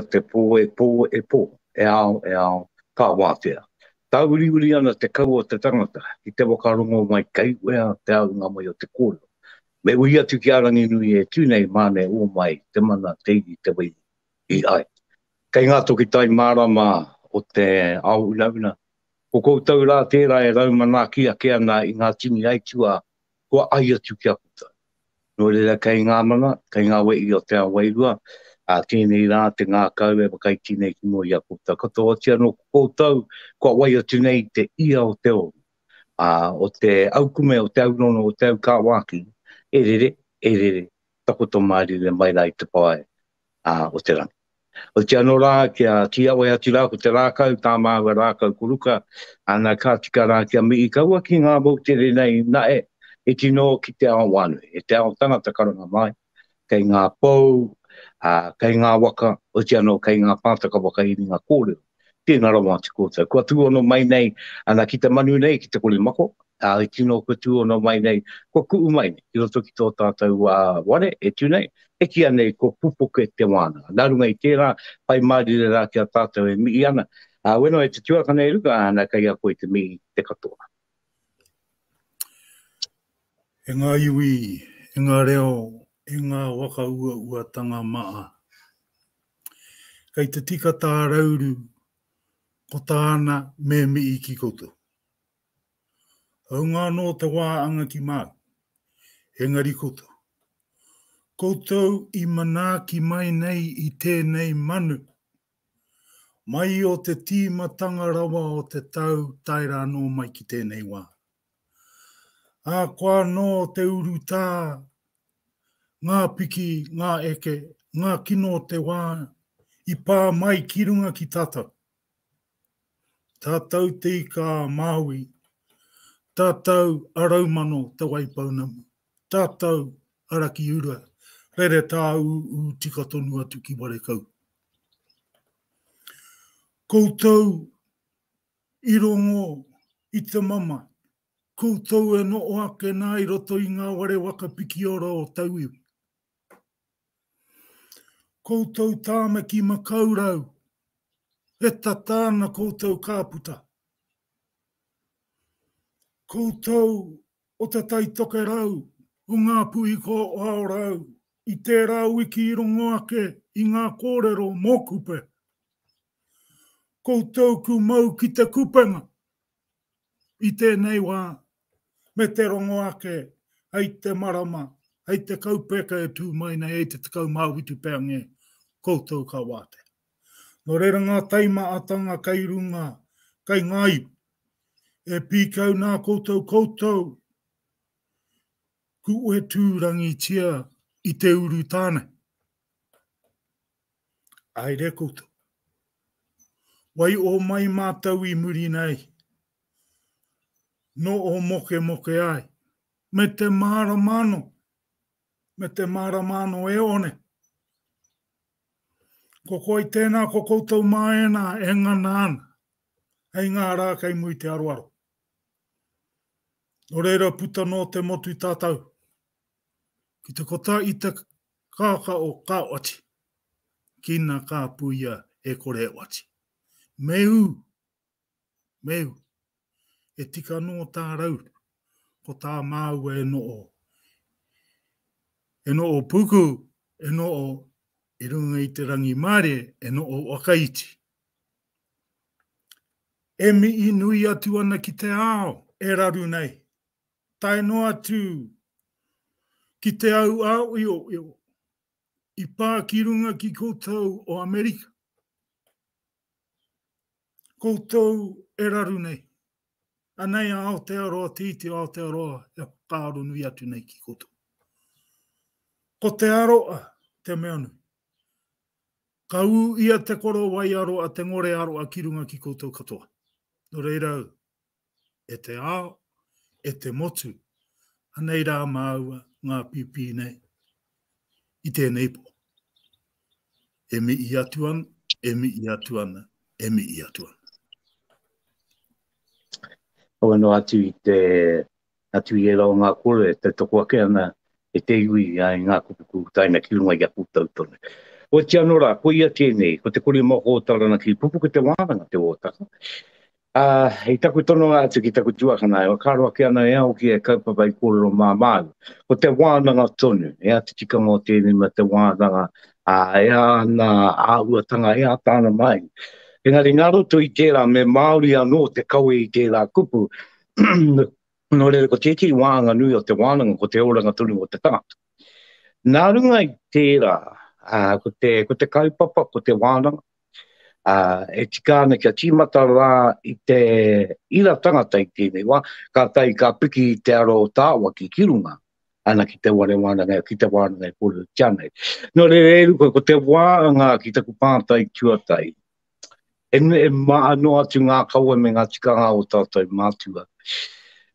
Te pō e pō e pō, e ao e ao, ka wātea. Tāuriuri ana te kau o te tangata ki te whakarongo mai kei wea te aunga mai o te kōrero. Me ui atu ki a Ranginui e tū nei māne ō mai te mana, te iwi, te wairua i ai. Kei ngā toki tai mārama o te ao unauna, ko koutou rā tērā e raumanaaki ake ana i ngā tini aituā kua ai atu ki a koutou. Nō reira kei ngā mana, kei ngā wehi o te ao wairua, ā, tēnei rā te ngākau e whakaiti nei ki mua i a koutou. Katoa oti anō ko koutou kua wai atu nei te ia o te oro, ā, o te aukume, o te aurono, o te aukāwāki, e rere, e rere, takoto mārire mai rā i te pae, ā, o te rangi. Oti anō rā, kia tīawe atu rā ko te rākau, tā māua rākau ko Ruka, ana ka tika rā kia mihi kaua ki ngā moutere nei nae, iti nō ki te ao wānui, e te ao tangata karanga mai, kei ngā pou, ā, kei ngā waka, oti anō kei ngā pātaka whakairinga kōrero. Tēnā rawa atu koutou. Kua tūhono mai nei, ana ki te manu nei, ki te korimako, ā, i tino kua tūhono mai nei, kua ku'u mai nei ki roto ki tō tātou ware e tū nei, e kīia nei ko Pupuke te wānanga. Nā runga i tērā, pai mārire rā ki a tātou e mihi ana. Ā, weno e te tuakana e Ruka, ana kei a koe te mihi te katoa. E ngā iwi, e ngā reo, e ngā waka uauatanga maa. Kei te tika tā Rauru, ko tāna me mihi ki koutou. Haunga anō te wā anga ki māu, engari koutou. Koutou i manaaki mai nei i tēnei manu, mai o te tīmatanga rawa o te tau tae rā anō mai ki tēnei wā. Ahakoa anō te urutā, ngā piki, ngā eke, ngā kino o te wā i pā mai ki runga ki tātou. Tātou te ika a Māui, tātou a Raumano te Waipounamu, tātou a Rakiura, rere tāūū tika tonu atu ki Warekau. Koutou i rongo i te mamae, koutou e noho ake nā i roto i ngā ware waka pikiora o tauiwi. Koutou Tāmaki Makaurau, e tata ana koutou ka puta. Koutou o Te Tai Tokerau, o Ngā Puhiko o Aorau, i tērā wiki i rongo ake i ngā kōrero mō Kupe. Koutou ku mau ki te kupenga i tēnei wā, me te rongo ake hei te marama, hei te kaupeka e tū mai nei, hei te 17 pea nge, koutou ka wātea. Nō reira ngā taimaatanga kei runga, kei ngā iwi, e pīkau nā koutou koutou, ku e tūrangitia i te urutā nei. Haere koutou. Wai o mai mātou i muri nei, no o mokemoke ai, me te mārama anō, me te mārama anō e one. Ko koe tēnā, ko koutou mā ēnā e ngana ana, hei ngā rā kei muri te aroaro. Nō reira puta nō te motu tātou, ki te kota i te kākao ka oati, kina ka puia e kore e oati. Me ū, me ū, e tika anō tā Rauru, ko tā māua e noo, e noo puku, e noo i runga i te rangimārie, e noo wakaiti. E mihi nui atu ana ki te ao e raru nei, tae noa atu ki te au āoioio i pā ki runga ki koutou o Amerika. Koutou e raru nei. Anei a Aotearoa, te iti o Aotearoa e whakaaro nui atu nei ki koutou. Ko te aroa te mea nui. Ka ū ia te korowai aroa, te ngore aroa ki runga ki koutou katoa. Nō reira, e te ao, e te motu, anei rā māua ngā pīpī nei i tēnei pō. E mihi atu ana, e mihi atu ana, e mihi atu ana. Kaua noa atu i te atu i ērā o ngā kōrero e tautoko ake ana e te iwi i ngā kupu kūtaina ki runga i a koutou tonu. Oiti anō rā, koia tēnei, ko te Korimako o Taranaki, pupuke te wānanga te hōtaka. Ā, i taku tononga atu ki taku tuakana, e whakaaro ake ana e au ki e kaupapa i kōrero mā māu. Ko te wānanga tonu, e a te tikanga o tēnei mea te wānanga, ā, e āna āhuatanga, e a tāna mahi. Engari nā roto i tērā, me Māori anō te kawe i tērā kupu, nō reira ko tētehi wāhanga nui o te wānanga, ko te oranga tonu o te tangata. Nā runga i tērā, ā, ko te, ko te kaupapa, ko te wānanga, ā, e tika ana kia tīmata rā i te ira tangata i tēnei wā, kātahi ka piki i te aro o tāwaki ki runga, ana ki te ware wānanga, ki te wānanga e kōrerotia nei. Nō reira e Ruka, ko te wānanga ki taku pātai tuatahi, e, e maha noa atu ngā kawe me ngā tikanga o tātou mātua.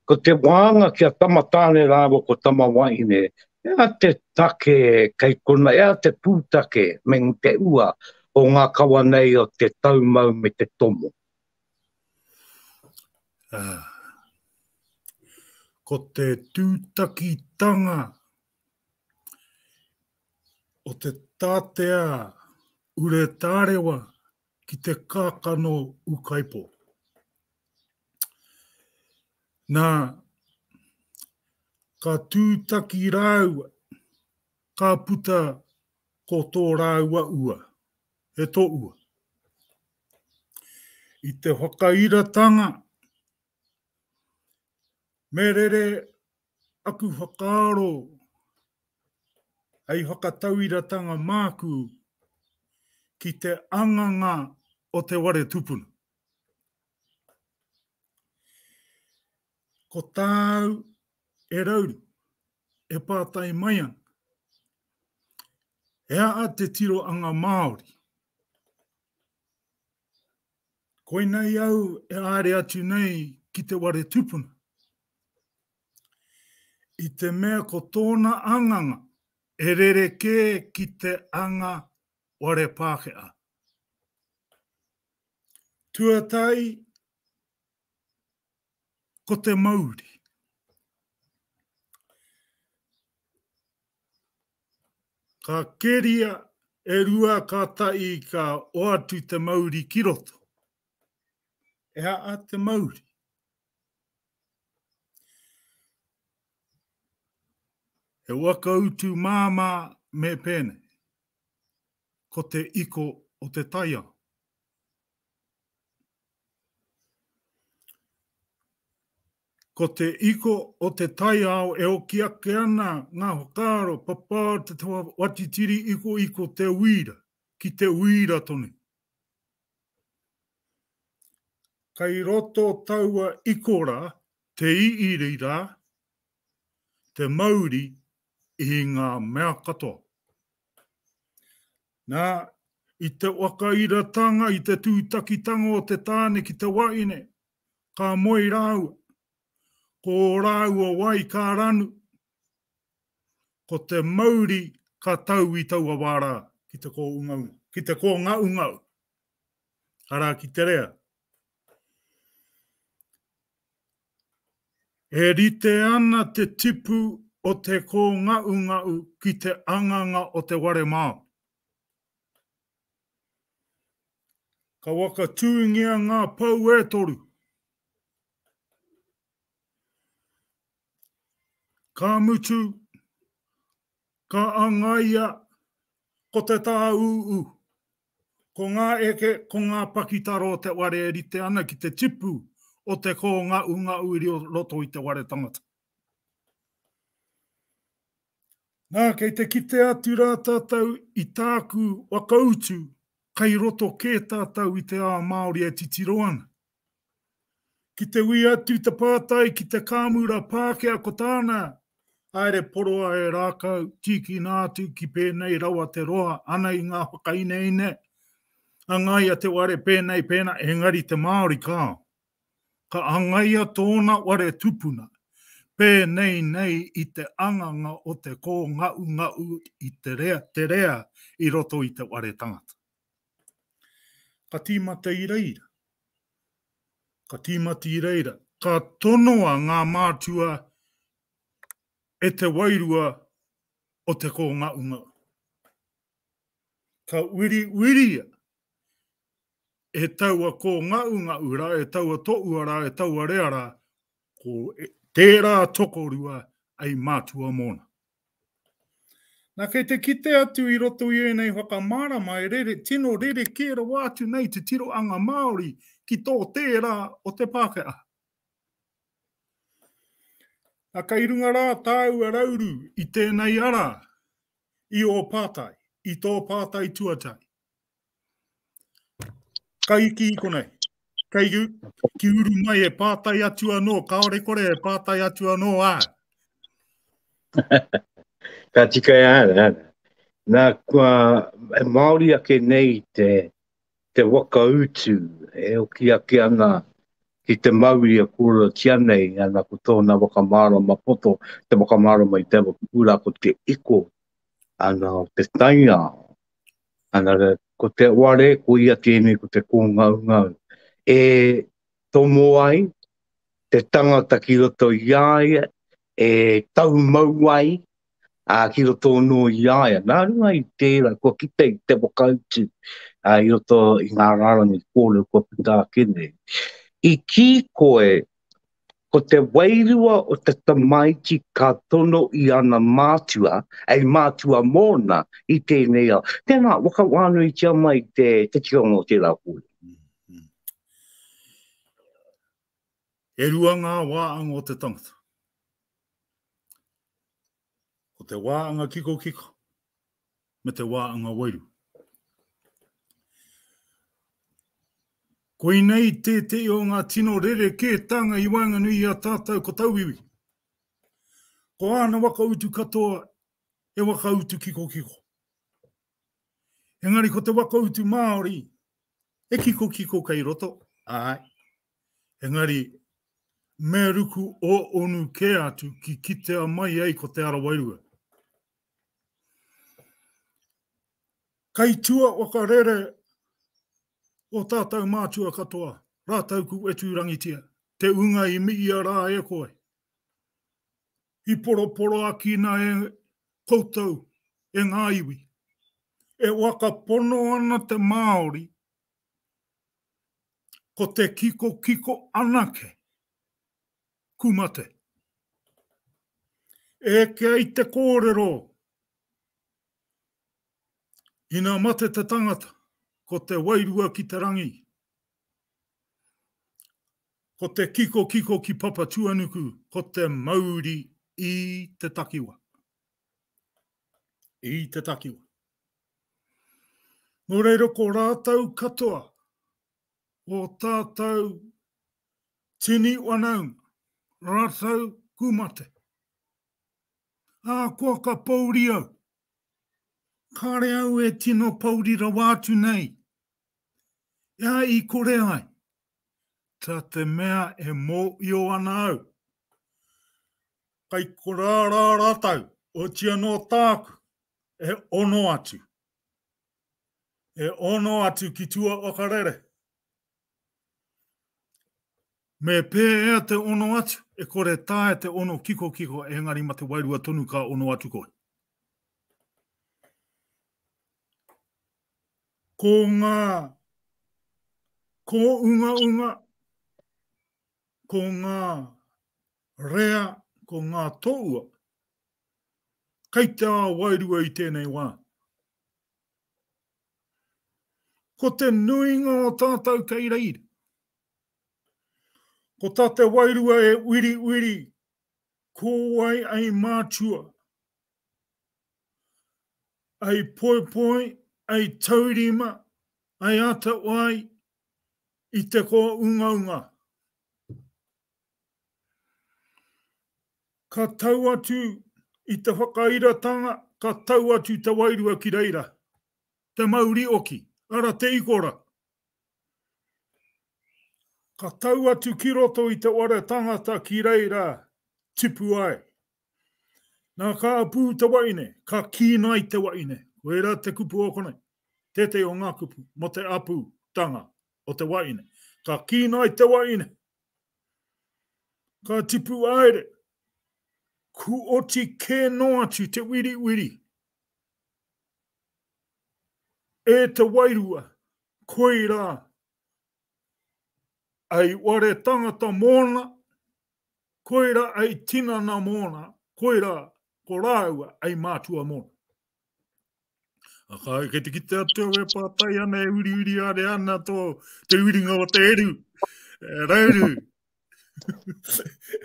Ko te wānga ki a tama tāne rāua ko tama wahine, e a te take kei kona, e a te pūtake me te ua o ngā kawa nei o te taumau me te tomo? Uh, ko te tūtakitanga o te tātea ure tārewa ki te kākano ūkaipō. Nā, ka tūtaki rāua, ka puta ko tō rāua ua, he tō ua. I te whakairatanga, me rere aku whakaaro hei whakatauiratanga māku ki te anganga o te ware tupuna. Ko tāu e Rauru e pātai mai ana, he aha te tiroanga Māori? Koinei au e haere atu nei ki te ware tupuna. I te mea ko tōna anganga e rerekē ki te anga ware Pākehā. Tuatahi, ko te mauri. Ka keria e rua kātahi ka oatu te mauri ki roto. He aha te mauri? He waka utu māmā me pēnei. Ko te iko o te taiao. Ko te iko o te taiao e oki ake ana ngā whakaaro papā te watitiri ikoiko te uira, ki te uira tonu. Kei roto taua iko rā, te iiri rā, te mauri i ngā mea katoa. Nā, i te whakairatanga, i te tūtakitanga o te tāne ki te wahine, ka moe rāua. Ko ō rāua wai ka ranu, ko te mauri ka tau i taua wā rā ki te kōungaunga, ki te kōngaungau, arā ki te rea. E rite ana te tipu o te kōngaungau ki te anganga o te ware Māori. Ka whakatūngia ngā pou e toru. Ka mutu, ka angaia ko te tāūū. Ko ngā eke, ko ngā pakitara o te ware e rite ana ki te tipu o te kōngaungau i roto i te ware tangata. Nā, kei te kite atu rā tātou i tāku whakautu, kei roto kē tātou i te ao Māori e titiro ana. Ki te ui atu te pātai ki te kāmura Pākehā ko tāna, haere poroa e rākau, tīkina atu ki pēnei rawa te roa, ana i ngā whakaineine, hangaia te ware pēnei pēnā, engari te Māori kāo. Ka hangaia tōna ware tupuna, pēnei nei i te anganga o te kōngaungau i te rea, te rea i roto i te ware tangata. Ka tīmata i reira. Ka tīmata i reira. Ka tonoa ngā mātua e te wairua o te kōngaungau. Ka wiriwiria e taua kōngaungau rā, e taua toua rā, e taua rea rā, ko tērā tokorua ei mātua mōna. Nā, kei te kite atu i roto i ēnei whakamārama e rere, tino rerekē rawa atu nei te tirohanga Māori ki tō tērā o te Pākehā. Nā, kei runga rā tāua Rauru i tēnei ara i ō pātai, i tō pātai tuatahi. Kai ki konei. Kei ki uru mai e pātai atu anō, kāore kore e pātai atu anō ā. Ka tika e ana, ana. Nā, kua e Māori ake nei te, te waka utu e oki ake ana ki te mauri e kōrerotia nei, ana ko tōna whakamārama poto, te whakamārama i te kura ko te iko, ana o te taiao. Ana, ko te ware, ko ia tēnei, ko te kōngaungau. E tomo ai te tangata ki roto i a ia, e taumau ai ā, ki roto anō i a ia. Nā runga i tērā, kua kite i te whakautu ā, i roto i ngā rārangi kōrero kua puta ake nei. I kī koe Ko te wairua o te tamaiti ka tono i ana mātua, hei mātua mōna i tēnei ao. Tēnā, whakawānuitia mai te, te tikanga o tērā kōrero. E rua ngā wāanga o te tangata. Ko te wāanga kikokiko me te wāanga wairua. Koinei tētehi o ngā tino rerekētanga i waenganui i a tātou ko tauiwi. Ko āna waka utu katoa he waka utu kikokiko. Engari ko te waka utu Māori he kikokiko kei roto, āe. Engari me ruku o onu kē atu ki kitea mai ai ko te ara wairua. Kei tua whakarere o tātou mātua katoa, rātou ku whetūrangitia, te unga i miia rā e koe. I poroporoakina e koutou e ngā iwi. E whakapono ana te Māori ko te kikokiko anake ku mate. Eke ai te kōrero Ina mate te tangata, ko te wairua ki te rangi, ko te kikokiko ki Papatuanuku, ko te mauri i te takiwa. I te takiwa. Nō reira ko rātou katoa o tātou tini wanaunga, rātou ku mate. Ahakoa ka pouri au, kāre au e tino pouri rawa atu nei. Ea i kore ai, ta te mea e mōio ana au. Kai korā rā rātou, oti anō tāku, e ono atu. E ono atu ki tua whakarere. Me pēhea te ono atu? E kore taea te ono kikokiko, engari ma te wairua tonu ka ono atu koe. Ko ngā kōungaunga, ko ngā rea, ko ngā toua, kei te ao wairua i tēnei wā. Ko te nuinga o tātou kei reira. Ko tā te wairua e wiriwiri, ko wai ai mātua, ai poipoi, ai taurima, ai atawhai i te kōungaunga. Ka tau atu i te whakairatanga, ka tau atu te wairua ki reira, te mauri oki, ara te ikora. Ka tau atu ki roto i te ware tangata ki reira tipu ai. Nā ka apū te waine, ka kīnai te waine. Koirā te kupu o konei, tētehi o ngā kupu mō te apūtanga o te waine. Ka kīnai te waine, Ka tipu aere, ku oti kē noa atu te wiriwiri. E te wairua, koirā ai ware tangata mōna, koirā ai tinana mōna, koirā ko rāua ai mātua mōna. Aka, kei te kite atu au e pātai ana e uriuri are ana tō te uringa o te eru. E, rauru.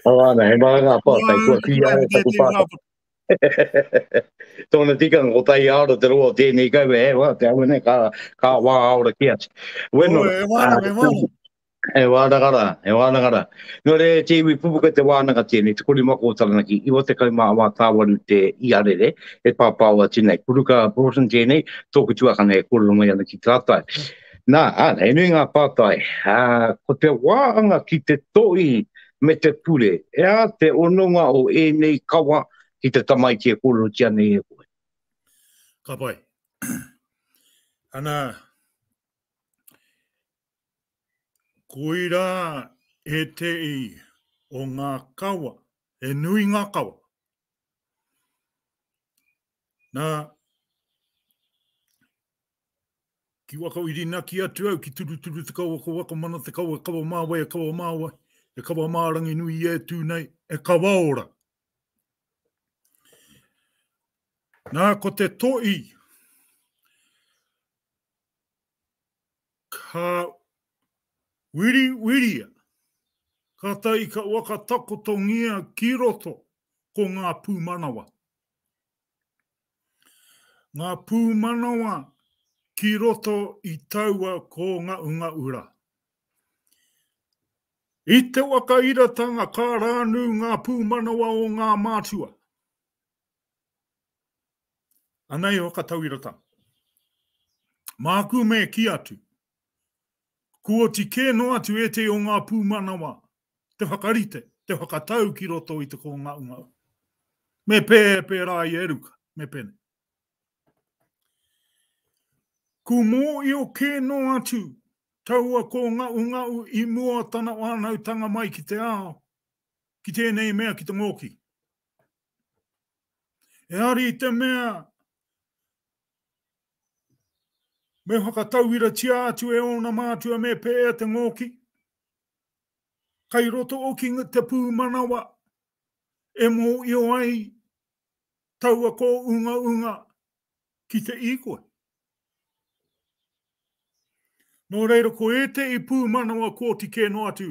Oh, ana, he maha ngā pātai, kua kī ai taku pātai. Tōna tikanga, ko tai aora te roa o tēnei kau, e wā, te awe nei, ka, ka wā aora ki atu. Weno, oh, e wāna, e wāna. E wānanga rā, e wānanga rā. Nō reira, te iwi pupuka te wānanga tēnei, te korimako o Taranaki, 94 tāwaru te iarere, e pāpāo atu nei. Puruka Broughton tēnei, tōku tuakana e kōrero mai ana ki tātai. Nā, ā, he nui ngā pātai. Ā, ko te wāanga ki te toi me te pure, e a te hononga o ēnei kawa ki te tamaiti e kōrerotia nei e koe? Ka pai. Ana, Koirā ētehi o ngā kawa, he nui ngā kawa. Nā, ki whakawhirinaki atu au ki Turuturu te kawa, ko Wakamana te kawa, e kawa mā wai, e kawa mā wai, e kawa mā Ranginui e tū nei, e kawa ora. Nā, ko te toi, Ka wiriwiria, kātahi ka whakatakotongia ki roto ko ngā pūmanawa. Ngā pūmanawa ki roto i taua kōngaungaū rā. I te whakairatanga ka rānū ngā pūmanawa o ngā mātua. Anei whakatauiratanga. Māku me kī atu, kua oti kē noa atu ētehi o ngā pūmanawa te whakarite, te whakatau ki roto i te kōngaungau. Me pē, pērā i e Ruka, me pēnei. Ku mōio kē noa atu taua kōngaungau i mua o tana whānautanga mai ki te ao, ki tēnei mea ki te ngōki. Ehara i te mea me whakatauiratia atu e ōna mātua me pēhea te ngōki, kai roto oki te pūmanawa e mōio ai taua kōungaunga ki te īkoi. Nō reira, ko ētehi pūmanawa kua oti kē noa atu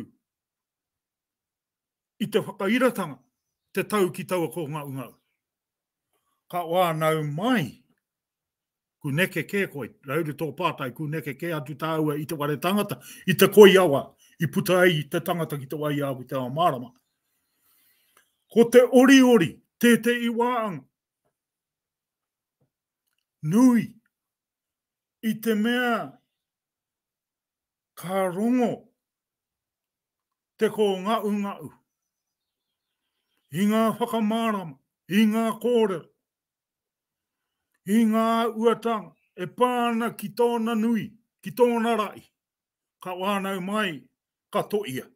i te whakairatanga te tau ki taua kōngaungau. Ka whānau mai, ku neke kē koe, rauru tō pātai, ku neke kē atu tāua i te whare tangata, i te koi awa, i puta ai te tangata ki te wai ao ki te ao mārama. Ko te oriori, tētehi wāanga nui i te mea ka rongo te kōngaungau i ngā whakamārama, i ngā kōrero, i ngā uatanga e pā ana ki tōna nui, ki tōna rahi, ka whānau mai, ka toia.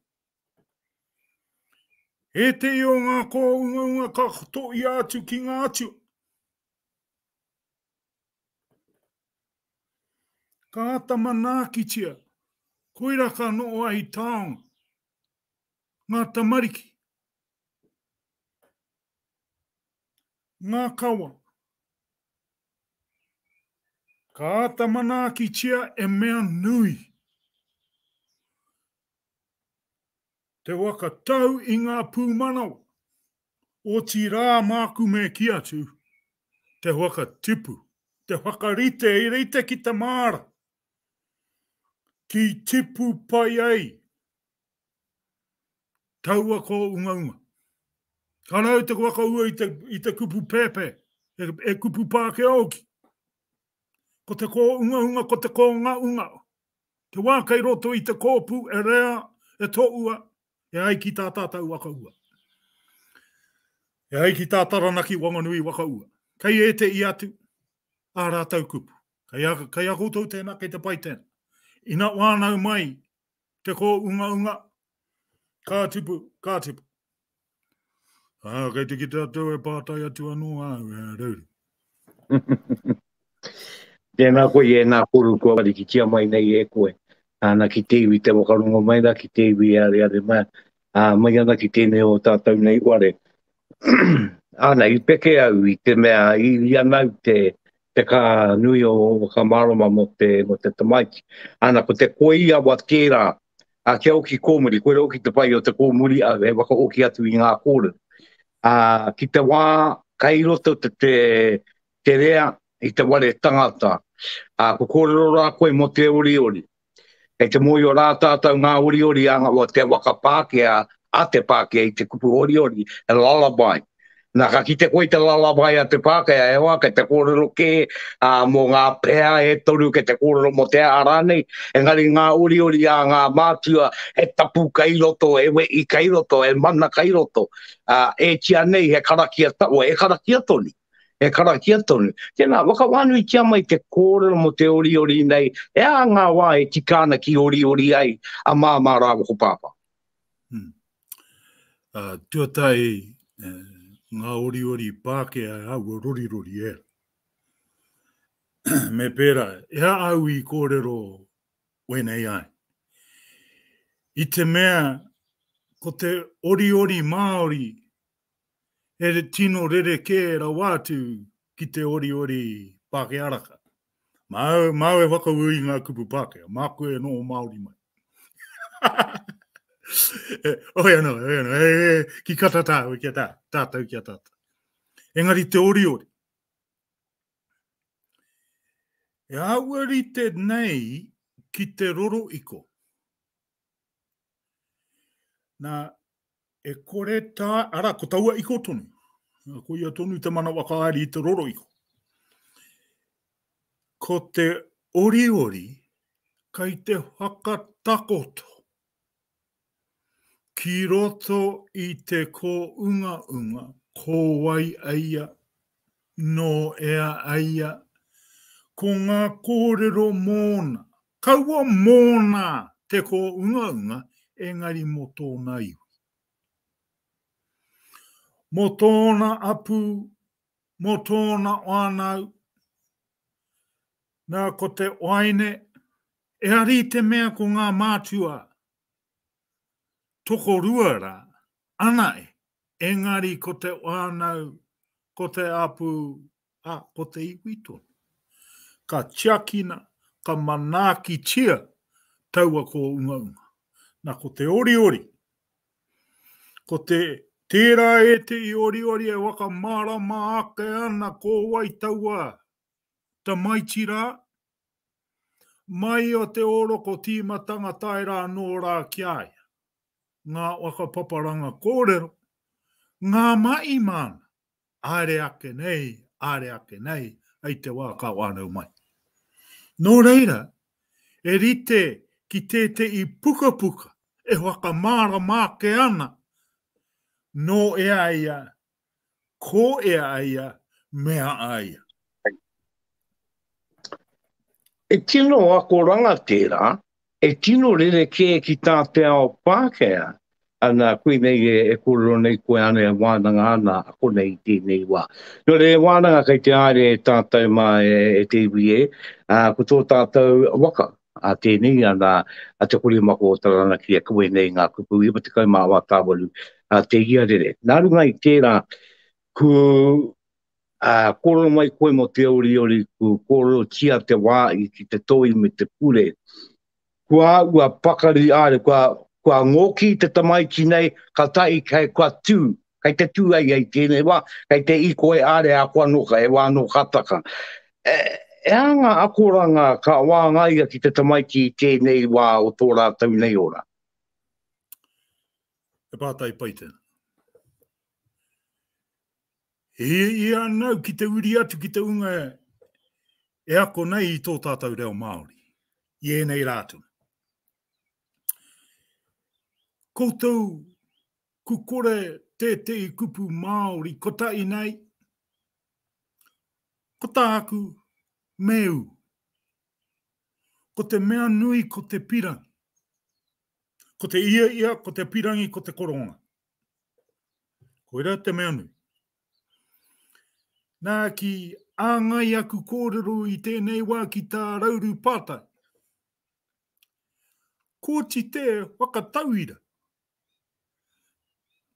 Ētehi o ngā kōungaunga ka toia atu ki ngā atua. Ka āta manaakitia, koira ka noho ai taonga, ngā tamariki, ngā kawa. Ka āta manaakitia e mea nui. Te waka tau i ngā pūmanawa, otirā māku me kī atu, te waka tipu, te whakarite i rite ki te māra, ki tipu pai ai taua kōungaunga. Ka rau te whakaua i te, i te kupu pēpē, e, e kupu Pākehā hoki. Ko te kōungaunga, ko te kōngaunga. Te wā kei roto i te kōpū e rea, e toua, e ai ki tā tātou waka ua. E ai ki tā Taranaki Wanganui waka ua. Kei ētehi atu ā rātou kupu. Kei a, kei a koutou tēnā, kei te pai tēnā. Ina whānau mai te kōungaunga, ka tipu, ka tipu. Ā, kei te kite atu e pātai atu anō au, e Reuru. Tēnā koe i ēnā kōrero kua warikitia mai nei e koe. Ana ki te iwi te whakarongo mai rā, ki te iwi e areare mai, ā, mai ana ki tēnei o tātou nei ware. Ana, i peke au i te mea, i i ana au te, te kā nui o whakamārama mō te, mō te tamaiti. Ana, ko te koi awa tērā, a, kia oki kōmuri, koira oki te pai o te kōmuri au, he whakaoki atu i ngā kōrero. Ā, ki te wā, kai roto te, te, te rea i te ware tangata. Ā, ko kōrero rā koe mō te oriori. Kei te mōhio rā tātou ngā oriori a ngā, te waka Pākehā, a te Pākehā i te kupu oriori, he lullaby. Nā, ka kite koe i te lullaby a te Pākehā, e hoa, kei te kōrero kē ā, mō ngā pea e toru, kei te kōrero mō te aha rānei, engari ngā oriori a ngā mātua, he tapu kei roto, he wehi kei roto, he mana kei roto. Ā, e tia nei he karakia, ta, e karakia tonu. He karakia tonu. Tēnā, whakawānuitia mai te kōrero mō te oriori nei, he aha ngā wā e tika ana ki oriori ai a Māmā rāua ko Pāpā? Hmm. Uh, tuatahi, eh, ngā oriori Pākehā aua rorirori e. Me pērā, e a au i kōrero wēnei ai. I te mea, ko te oriori Māori he tino rerekē rawa atu ki te oriori Pākehā raka. Māu, māu e whakaū i ngā kupu Pākehā, māku e noho Māori mai. Oi anō, oi anō, e, e, ki kata tāu, ki a tā, tātou ki a tātou. Engari te oriori. E āhua rite nei ki te roro iko. Nā, e kore tā, arā, ko taua iko tonu. Ko ia tonu te mana whakaari i te roro iko. Ko te oriori kai te whakatakoto ki roto i te kōungaunga ko wai aia, nō ea aia, ko ngā kōrero mōna, Kaua mōna te kōungaunga, engari mō tōna iwi. Mō tōna apu, mō tōna whānau. Nā, ko te waeine, ehara i te mea ko ngā mātua tokorua rā, anae, engari ko te whānau, ko te apu, ā, ko te iwi tonu. Ka tiakina, ka manaakitia taua kōungaunga. Na, ko te oriori, ko te, tērā ētehi oriori e whakamārama ake ana ko wai taua tamaiti rā, mai o te ōroko tīmatanga tae rā anō rā ki a ia, ngā whakapaparanga kōrero, ngā mahi māna, Haere ake nei, haere ake nei, hei te wā ka whānau mai. Nō reira, e rite ki tētehi pukapuka e whakamārama ake ana nō ea ia, ko ea ia, mea a ia. E tino akoranga tērā, e tino rerekē ki tā te ao Pākehā, ana, koinei e, e kōrero nei koe ana e wānanga ana a konei i tēnei wā. Nō reira, e wānanga kei te haere e tātou mā e, e te iwi e, ā, ko tō tātou waka, a tēnei ana a Te Korimako o Taranaki e kawe nei ngā kupu 94 tāwaru a te iarere. Nā runga i tērā, ku Ā, kōrero mai koe mō te oriori, ku kōrerotia te wā i ki te toi me te pure. Kua ua pakari āre, kua, kua ngōki te tamaiti nei, ka tahi kei, kua tū, kei te tū ai ai tēnei wā, kei te ikoe āre a koa nō ka, he wā nō ka taka. E, e aha ngā akoranga ka wāngaia ki te tamaiti i tēnei wā o tō rātou nei ora? He pātai pai tēnā. E hiahia ana au ki te uri atu ki te unga e ako nei i tō tātou reo Māori i ēnei rā tonu. Koutou ku kore tētehi kupu Māori kotahi nei, ko tāku me ū. Ko te mea nui ko te pirangi. Ko te ia ia, ko te pirangi, ko te koronga. Koira te mea nui. Nā, ki āngai aku kōrero i tēnei wā ki tā Rauru pātai. Koti te whakatauira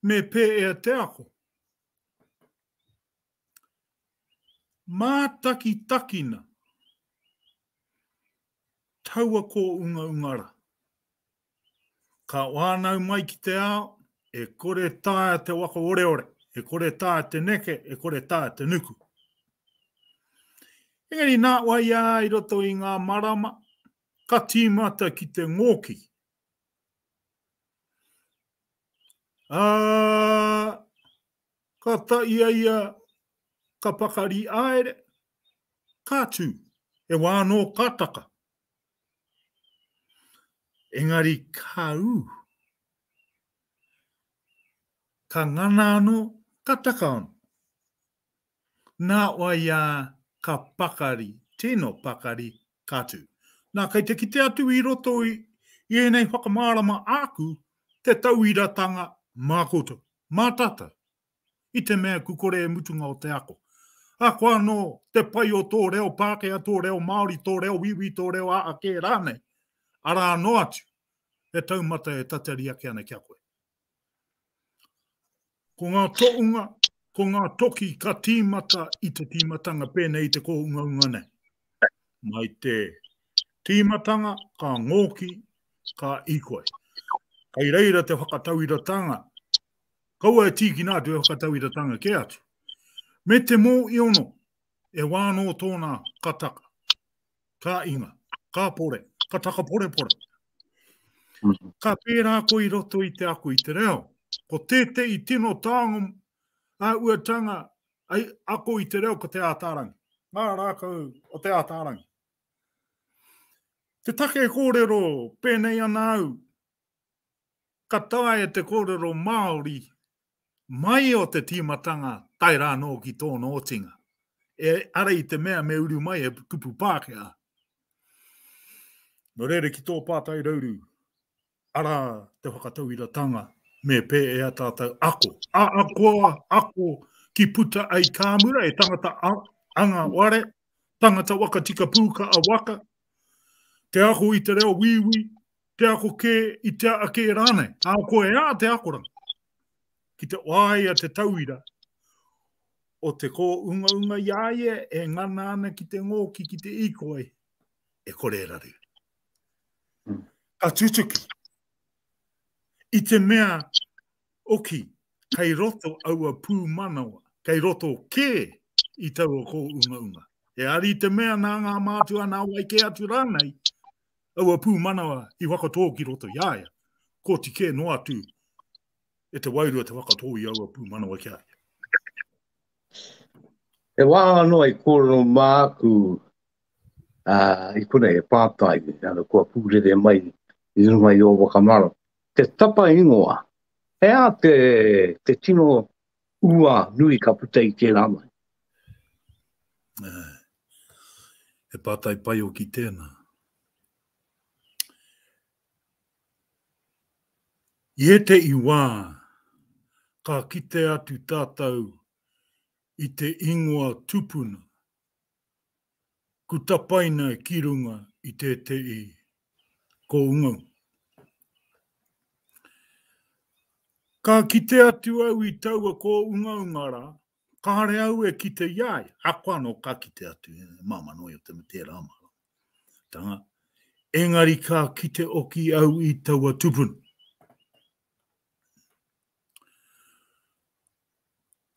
me pēea te ako. Mātakitakina taua kōungaunga rā. Ka whānau mai ki te ao, e kore taea te waka oreore, e kore taea te neke, e kore taea te nuku. Engari nā wai ā i roto i ngā marama, ka tīmata ki te ngōki. Ā, ka ta ia ia, ka pakari aere, ka tū, he wā anō ka taka. Engari ka ū. Ka ngana anō, ka taka anō. Nā wai ā, ka pakari, tino pakari, ka tū. Nā, kei te kite atu i roto i ēnei whakamārama āku te tauiratanga mā koutou, mā tātou. i te mea ku kore e mutunga o te ako. Ahakoa anō te pai o tō reo Pākehā, tō reo Māori, tō reo Wīwī, tō reo aa kē rānei, arā noa atu he taumata e tatari ake ana ki a koe. Ko ngā toʻunga, ko ngā toki ka tīmata i te tīmatanga pēnei i te kōungaunga nei. Mai te tīmatanga ka ngōki, ka īkoi. Kei reira te whakatauiratanga Kaua e tīkina atu e whakatauiratanga kē atu. Me te mōiono, e wā anō tōna ka taka, ka inga, ka pore, ka takaporepore. Mm-hmm. Ka pērā ko i roto i te ako i te reo. Ko tētehi tino taonga āhuatanga ai ako i te reo ko te ātārangi. Ngā rākau o te ātārangi. Te take kōrero pēnei ana au, Ka taea te kōrero Māori mai o te tīmatanga tae rā anō ki tōna otinga. E ara i te mea me uru mai he kupu Pākehā. Nō reira ki tō pātai Rauru, arā te whakatauiratanga me pēea tātou ako. A akoa, ako ki puta ai kāmura e tangata anga ware, tangata waka tika pūka a waka, te ako i te reo wīwī, te ako kē i te a kē rānei. Ā, ko e ā te akoranga. Ki te wāia te tauira o te kōungaunga i a ia e ngana ana ki te ngōki ki te īkoi, e kore e raru. Mm. Ka tutuki. I te mea, oki, kei roto aua pūmanawa, kei roto kē i taua kōungaunga. E ari te mea nā ngā mātua nā wai kē atu rānei, aua pūmanawa i whakatō ki roto i a ia, koti kē noa atu e te wairua te whakatō i aua pūmanawa ki a ia. He wā anō i kōrero māku uh, i konei e pātai, ana, kua pūrere mai i runga i ō whakamaro. Te tapa ingoa, he aha te, te tino ua nui ka puta i tērā mai? He pātai pai hoki tēnā. I ētehi wā, ka kite atu tātou i te ingoa tupuna, ku tapaina ki runga i tētehi kōungaunga. Ka kite atu au i taua kōungaunga rā, Kāre au e kite i a ia, ahakoa anō ka kite atu, māmā noa iho te tērā māramatanga, engari ka kite oki au i taua tupuna.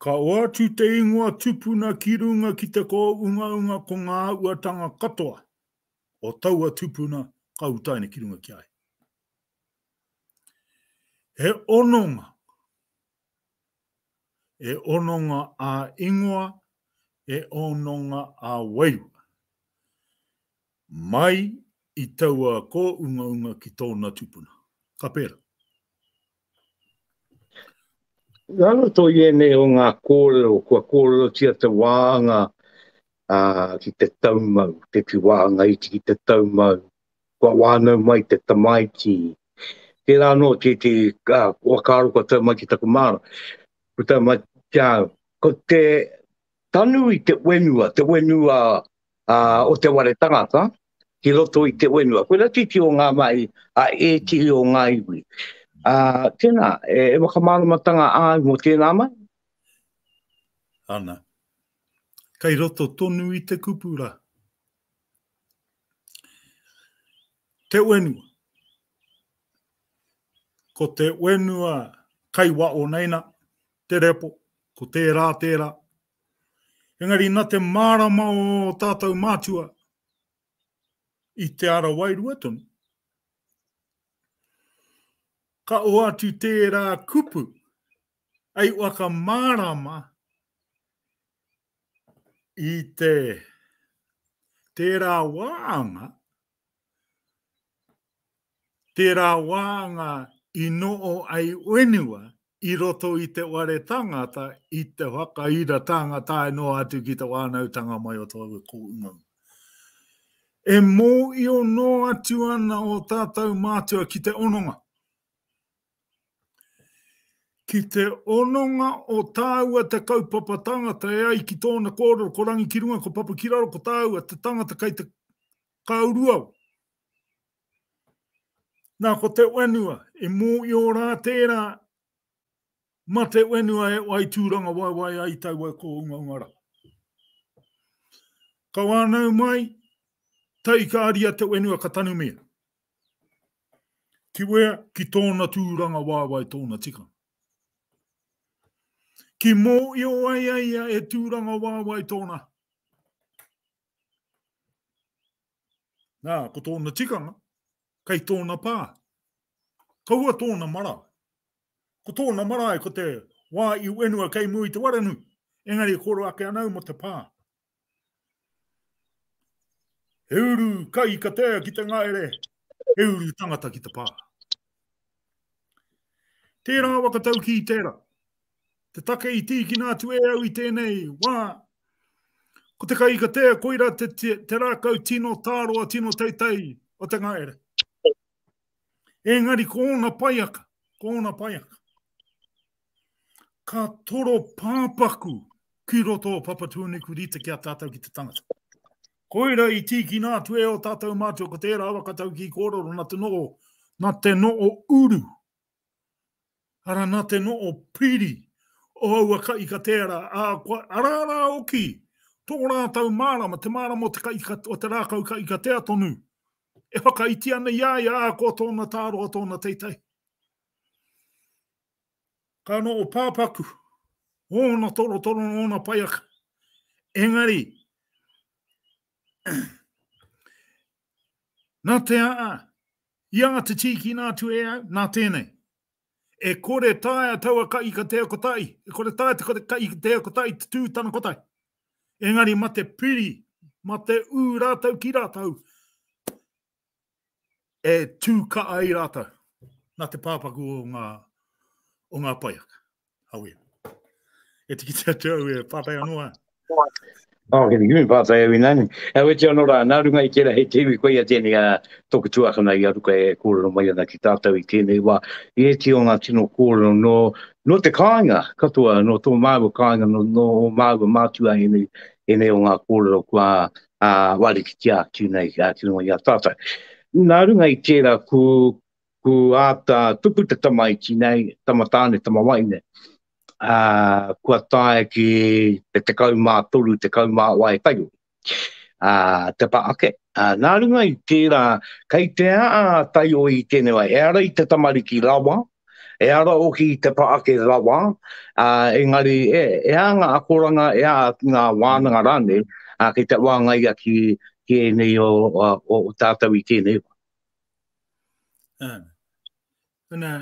Ka oatu te ingoa tupuna ki runga ki te kōungaunga ko ngā āhuatanga katoa o taua tupuna ka utaina ki runga ki a ia. He hononga E hononga ā-ingoa, e hononga ā-wairua. Mai i taua kōungaunga ki tōna tupuna. Ka pērā. Nā roto i ēnei o ngā kōrero, kua kōrerotia te wāanga ki te taumau, te wāanga iti ki te taumau, kua whānau mai te tamaiti. Tērā anō tētehi whakaaro kua tau mai ki taku māra, kua tau mai ki a au, ko te Tanu i te wenua, te wenua o te ware tangata, ki roto i te wenua. Koira titi o ngā mahi a ētihi o ngā iwi. Uh, tēnā, e, e whakamāramatanga āu mō tēnā mai? Ana. Kei roto tonu i te kupu rā. Te wenua. Ko te wenua kai wao nei na, te repo, ko tērā, tērā. Engari na te mārama o tātou mātua i te ara wairua tonu, ka oatu tērā kupu ei whakamārama i te tērā wāanga, tērā wāanga i noo ai wenua i roto i te ware tangata, i te whakaira tanga tae noa atu ki te wānautanga mai o tōu kōungaunga. E mōio noa atu ana o tātou mātua ki te hononga. Ki te hononga o tāua te kaupapa tangata e ai ki tōna kōrero ko Rangi ki runga, ko Papa ki raro, ko tāua te tangata kei te kāuruau. Nā, ko te whenua, e mōio rā tērā, ma te whenua e wai tūranga waewae ai taua kōungaunga rā. Ka wānau mai, tai ka aria te whenua ka tanumia. Ki wea, ki tōna tūranga waewae tōna tikanga. Ki mōio ai a ia e tūranga waewae tōna. Nā, ko tōna tikanga, kei tōna pā. Kaua tōna marae. Ko tōna marae ko te wā i whenua kei mua i te waranui, engari e kōrero ake ana au mō te pā. He uru kai katea ki te ngaere, he uru tangata ki te pā. Tērā whakataukī tērā. Te take i tīkina atu e au i tēnei wā, ko te kahikatea koira te, te, te rākau tino tāroa, tino teitei o te ngaere. Engari ko ōna paiaka, ko ōna paiaka. Ka toro pāpaku ki roto o Papatūānuku rite ki a tātou ki te tangata. Koira i tīkina atu e o tātou mātua ko tērā whakataukī kōrero nā te noo, nā te noo uru Ara nā te noo piri o aua kahikatea rā, ā, kua ara rā hoki tō rātou mārama, te mārama o te, kahika, o te rākau kahikatea tonu, e whakaiti ana i a ia, ā, ko tōna tāroa, tōna teitei. Ka noo pāpaku, ōna torotoro, ōna paiaka. Engari, nā te aa, I āta tīkina atu e au, nā tēnei. E kore taea taua kahikatea kotahi, e kore taea te kahikatea kotahi te tū tana kotahi. Engari ma te piri, ma te ū rātou ki rātou, e tū ka ai rātou. Nā te pāpaku o ngā, o ngā paiaka. Hawea. E te kite atu au e pātai anō a. Oh, kei te kimi pātai au ināianei. E weti anō rā, nā runga i tērā he te iwi koia tēnei a tōku tuakana i a Ruka e kōrero mai ana ki tātou i tēnei wā. I ēti o ngā tino kōrero nō, nō te kāinga katoa, nō tō māua kāinga, nō, nō ō māua mātua ēnei, ēnei o ngā kōrero kua ā, wārikitia atu nei ki runga i a tātou. Nā runga i tērā, ku, ku āta tupu te tamaiti nei, tama tāne, tama wahine, ā, kua tae ki te 13, 18 taiohi, ā, te pa ake. Ā, nā runga i tērā, kei te aa taiohi i tēnei wā, e ara i te tamariki rawa, e ara hoki i te pa ake rawa, ā, engari e, e ā ngā akoranga, e ā ngā wānanga rānei, ā, kei te wāngaia ki, ki ēnei o, o, o tātou i tēnei wā. Ā, nā,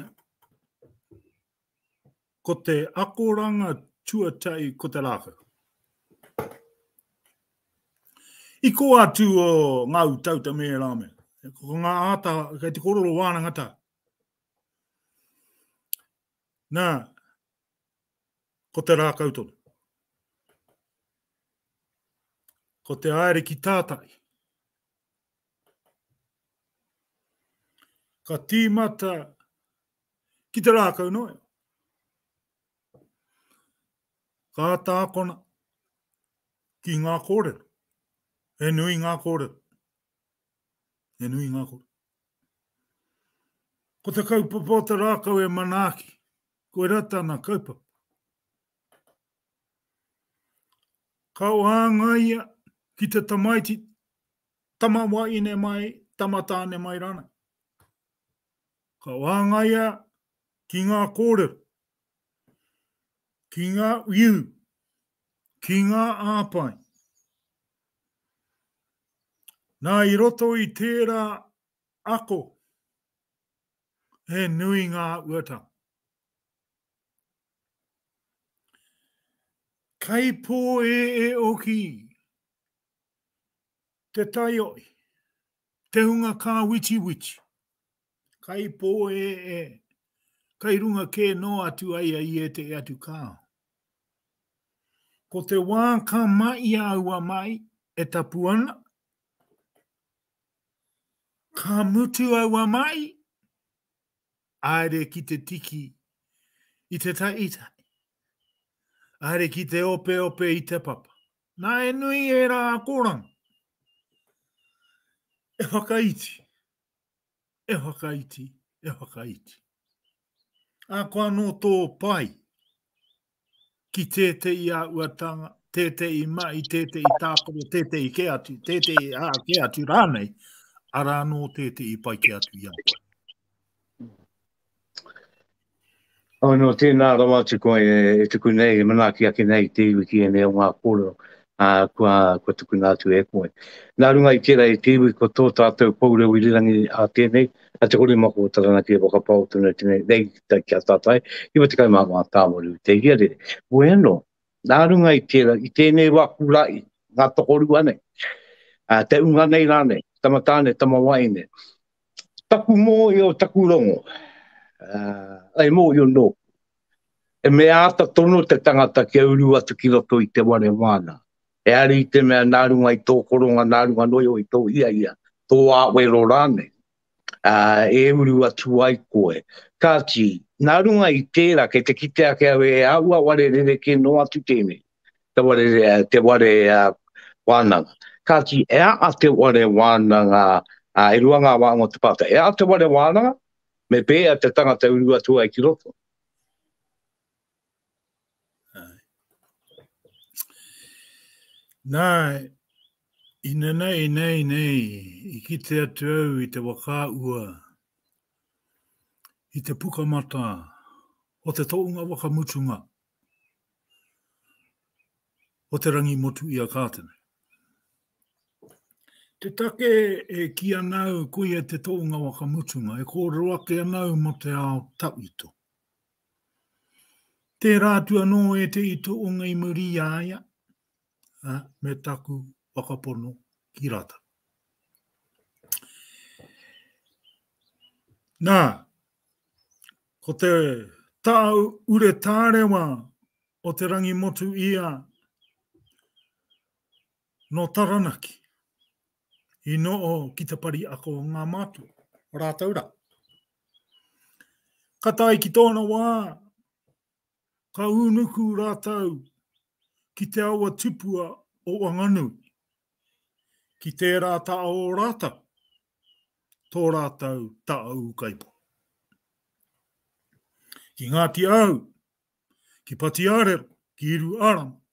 Ko te akoranga tuatahi ko te rākau. I kō atu o ngā utauta me ērā mea. Ko ngā āta, kei te kōrero wānanga tā. Nā, ko te rākau tonu. Ko te aere ki tātai. Ka tīmata ki te rākau noa. Ka āta akona. Ki ngā kōrero. He nui ngā kōrero. He nui ngā kōrero. Ko te kaupapa o te rākau e manaaki, koirā tana kaupapa. Ka whāngaia ki te tamaiti, tama wahine mai, tama tāne mai rānei. Ka whāngaia ki ngā kōrero, ki ngā wiu, ki ngā āpai. Nā, i roto i tērā ako, he nui ngā uatanga. Kei pōēē oki te taiohi, te hunga kāwitiwiti. Kei pōēē, kei runga kē noa atu ai a i ētehi atu kāo. Ko te wā ka mahia aua mahi e tapu ana, ka mutu aua mahi, Haere ki te tiki i te taitahi. Haere ki te opeope i te papa. Nā, e nui ērā akoranga. E whakaiti, e whakaiti, e whakaiti. Ahakoa anō tō pai ki tētehi āhuatanga, tētehi mahi, tētehi tākaro, tētehi kē atu, tētehi ā kē atu rānei, arā anō tētehi pai kē atu i a koe. Oh, no, tēnā rawa atu koe e, e tuku nei, e manaaki ake nei te iwi ki ēnei o ngā kōrero ā, kua, kua tukuna atu e koe. Nā runga i tērā e te iwi, ko tō tātou pou reo irirangi a tēnei, a Te Korimako o Taranaki e whakapao tonu atu nei, nei ki a tātai, 94 tāwaru te iarere. Bueno, nā runga i tērā, i tēnei wā kūra'i, ngā tokorua nei, ā, te unga nei rānei, tama tāne, tama waine, taku mōhio, taku rongo, ā, e mōhio nōku, e mea āta tono te tangata kia uru atu ki roto i te ware wānanga. Ehara i te mea nā runga i tō koronga, nā runga noa iho i tō hiahia, tō āwero rānei, ā, e uru atu ai koe. Kāti, nā runga i tērā, kei te kite ake au e āhua ware rerekē noa atu tēnei, te ware, te ware wānanga. Kāti, e aa te ware wānanga, ā, e rua ngā wānanga o te pātai, e aa te ware wānanga, me pēhea te tangata uru atu ai ki roto? Nā, i nenei nei nei, i kite atu au i te whakaahua i te pukamata o te tohunga whakamutunga o te rangi motu i a Kātene. Te take e kī ana au koia te tohunga whakamutunga, e kōrero ake ana au mō te ao tawhito. Tērā atu anō ētehi tohunga i muri i a ia, ā, me taku whakapono ki rātou. Nā, ko te tau ure tārewa o te rangi motu ia nō Taranaki, i noho ki te pari ako o ngā mātua, rātou rā. Ka tae ki tōna wā, ka ūnuku rātou ki te awa tupua o Wanganui, ki tērā taha o rātou, tō rātou taha ūkaipō. Ki Ngāti Ahu, ki Patiārero, ki Iruārama.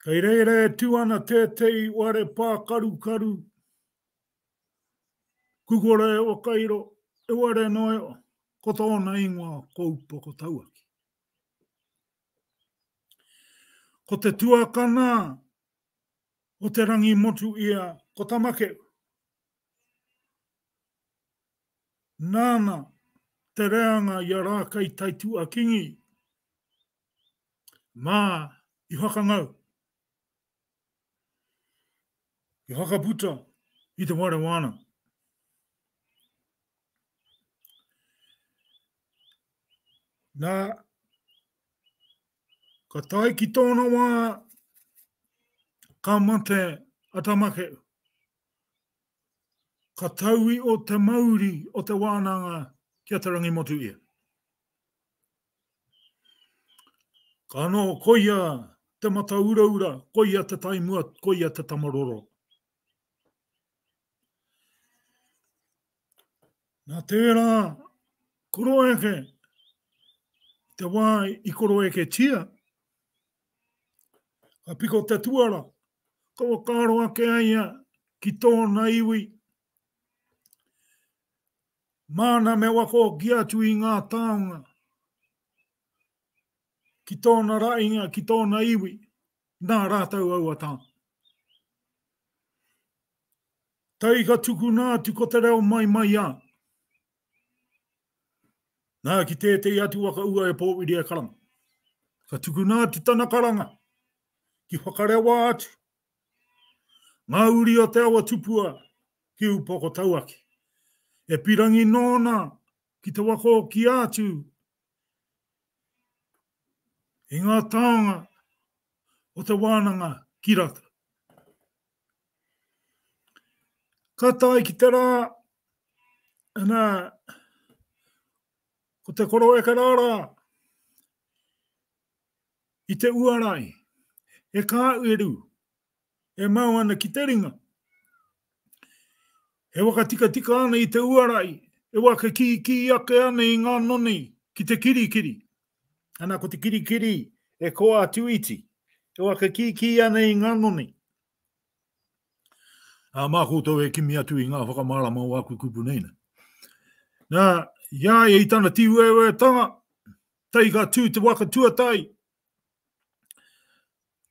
Kei reira e tū ana tētehi whare pākarukaru Kukore o Kairo, e ware noa, ko tōna ingoa ko Upoko Tauaki. Ko te tuakana o te rangi motu ia, ko Tamakeu. Nāna te reanga i a Rākai Taitua Kingi mā i whakangau. I whakaputa i te whare wānanga. Nā, ka tae ki tōna wā, ka mate a Tamakeu. Ka taui o te mauri o te wānanga ki a Te Rangimotu ia. Ka noho koia. Te Matauraura, koia te taimua, koia te tamaroro. Nā tērā koroeke, te wā i koroeketia, ka piko te tuara, ka whakaaro ake a ia ki tōna iwi, māna me whakahoki atu i ngā taonga ki tōna rainga, ki tōna iwi, nā rātou aua taonga. Tai ka tukuna atu ko te reo mai mai a. Nā ki tētehi atu waka ua e pōwiri e karanga. Ka tukuna atu tana karanga ki whakarewa atu ngā uri o te awa tupua ki Upoko Tauaki. E pirangi nōna ki te waka o kia atu i ngā taonga o te wānanga ki rata. Ka tae ki te rā, ana, ko te koroeka rā rā, i te uarai, e kāueru, e mau ana ki te ringa. E whakatikatika ana i te uarai, e whakakīkī ake ana i ngā noni ki te kirikiri. Ana ko te kirikiri e koa atu iti, e whakakīkī ana i ngā noni. Ā, mā koutou e kimi atu i ngā whakamārama o aku kupu nei. Nā, i a ia i tana tīueuetanga, tai ka tū te waka tuatai,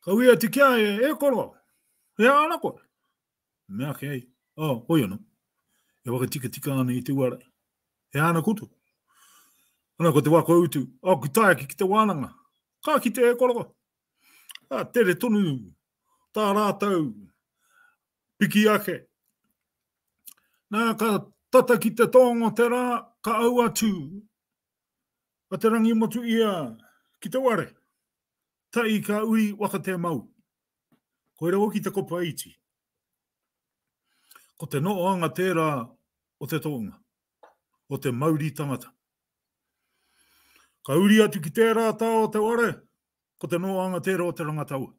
ka ui atu ki a ia, e koro, e ana koe? Mea ake ai, oh, hoi anō, e whakatikatika ana i te uara, e ana koutou. Ana ko te waka utu, oh, ku tae ake ki te wānanga, ka kite e koro, Ā, tere tonu tā rātou piki ake. Nā, ka tata ki te tōnga o te rā, ka au atu a Te Rangimotu ia ki te ware. Tai ka ui waka te mau. Koira hoki te kopa iti. Ko te nohoanga tērā o te tōnga, o te mauri tangata. Ka uri atu ki tērā tā o te ware, ko te nohoanga tērā o te rangataua.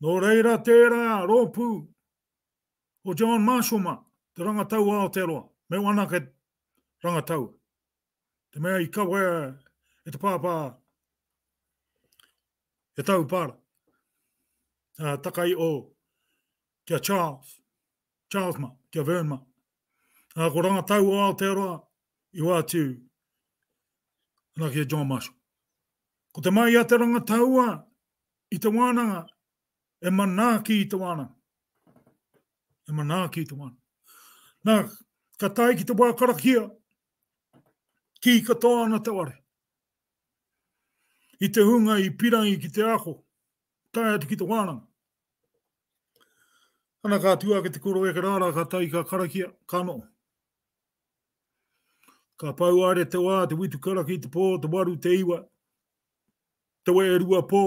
Nō reira tērā rōpū o John Marshall mā, te rangataua Aotearoa, me wanake rangataua. Te mea i kawea e te pāpā e Taupara, a takai o kia Charles, Charles mā, kia Vern mā. A ko rangataua Aotearoa i wātiu ana ki a John Marshall. Ko te mai a te rangataua i te wānanga, e manaaki i te wānanga. E manaaki i te wānanga. Nā, ka tae ki te wā karakia, kī katoa ana te ware. I te hunga i pirangi ki te ako, tae atu ki te wānanga. Ana ka tū ake te koro eke rāra, ka tae ka karakia, ka noho. Ka pau haere te wā, te witu karaki, te pō, te waru, te iwa, te wē rua pō,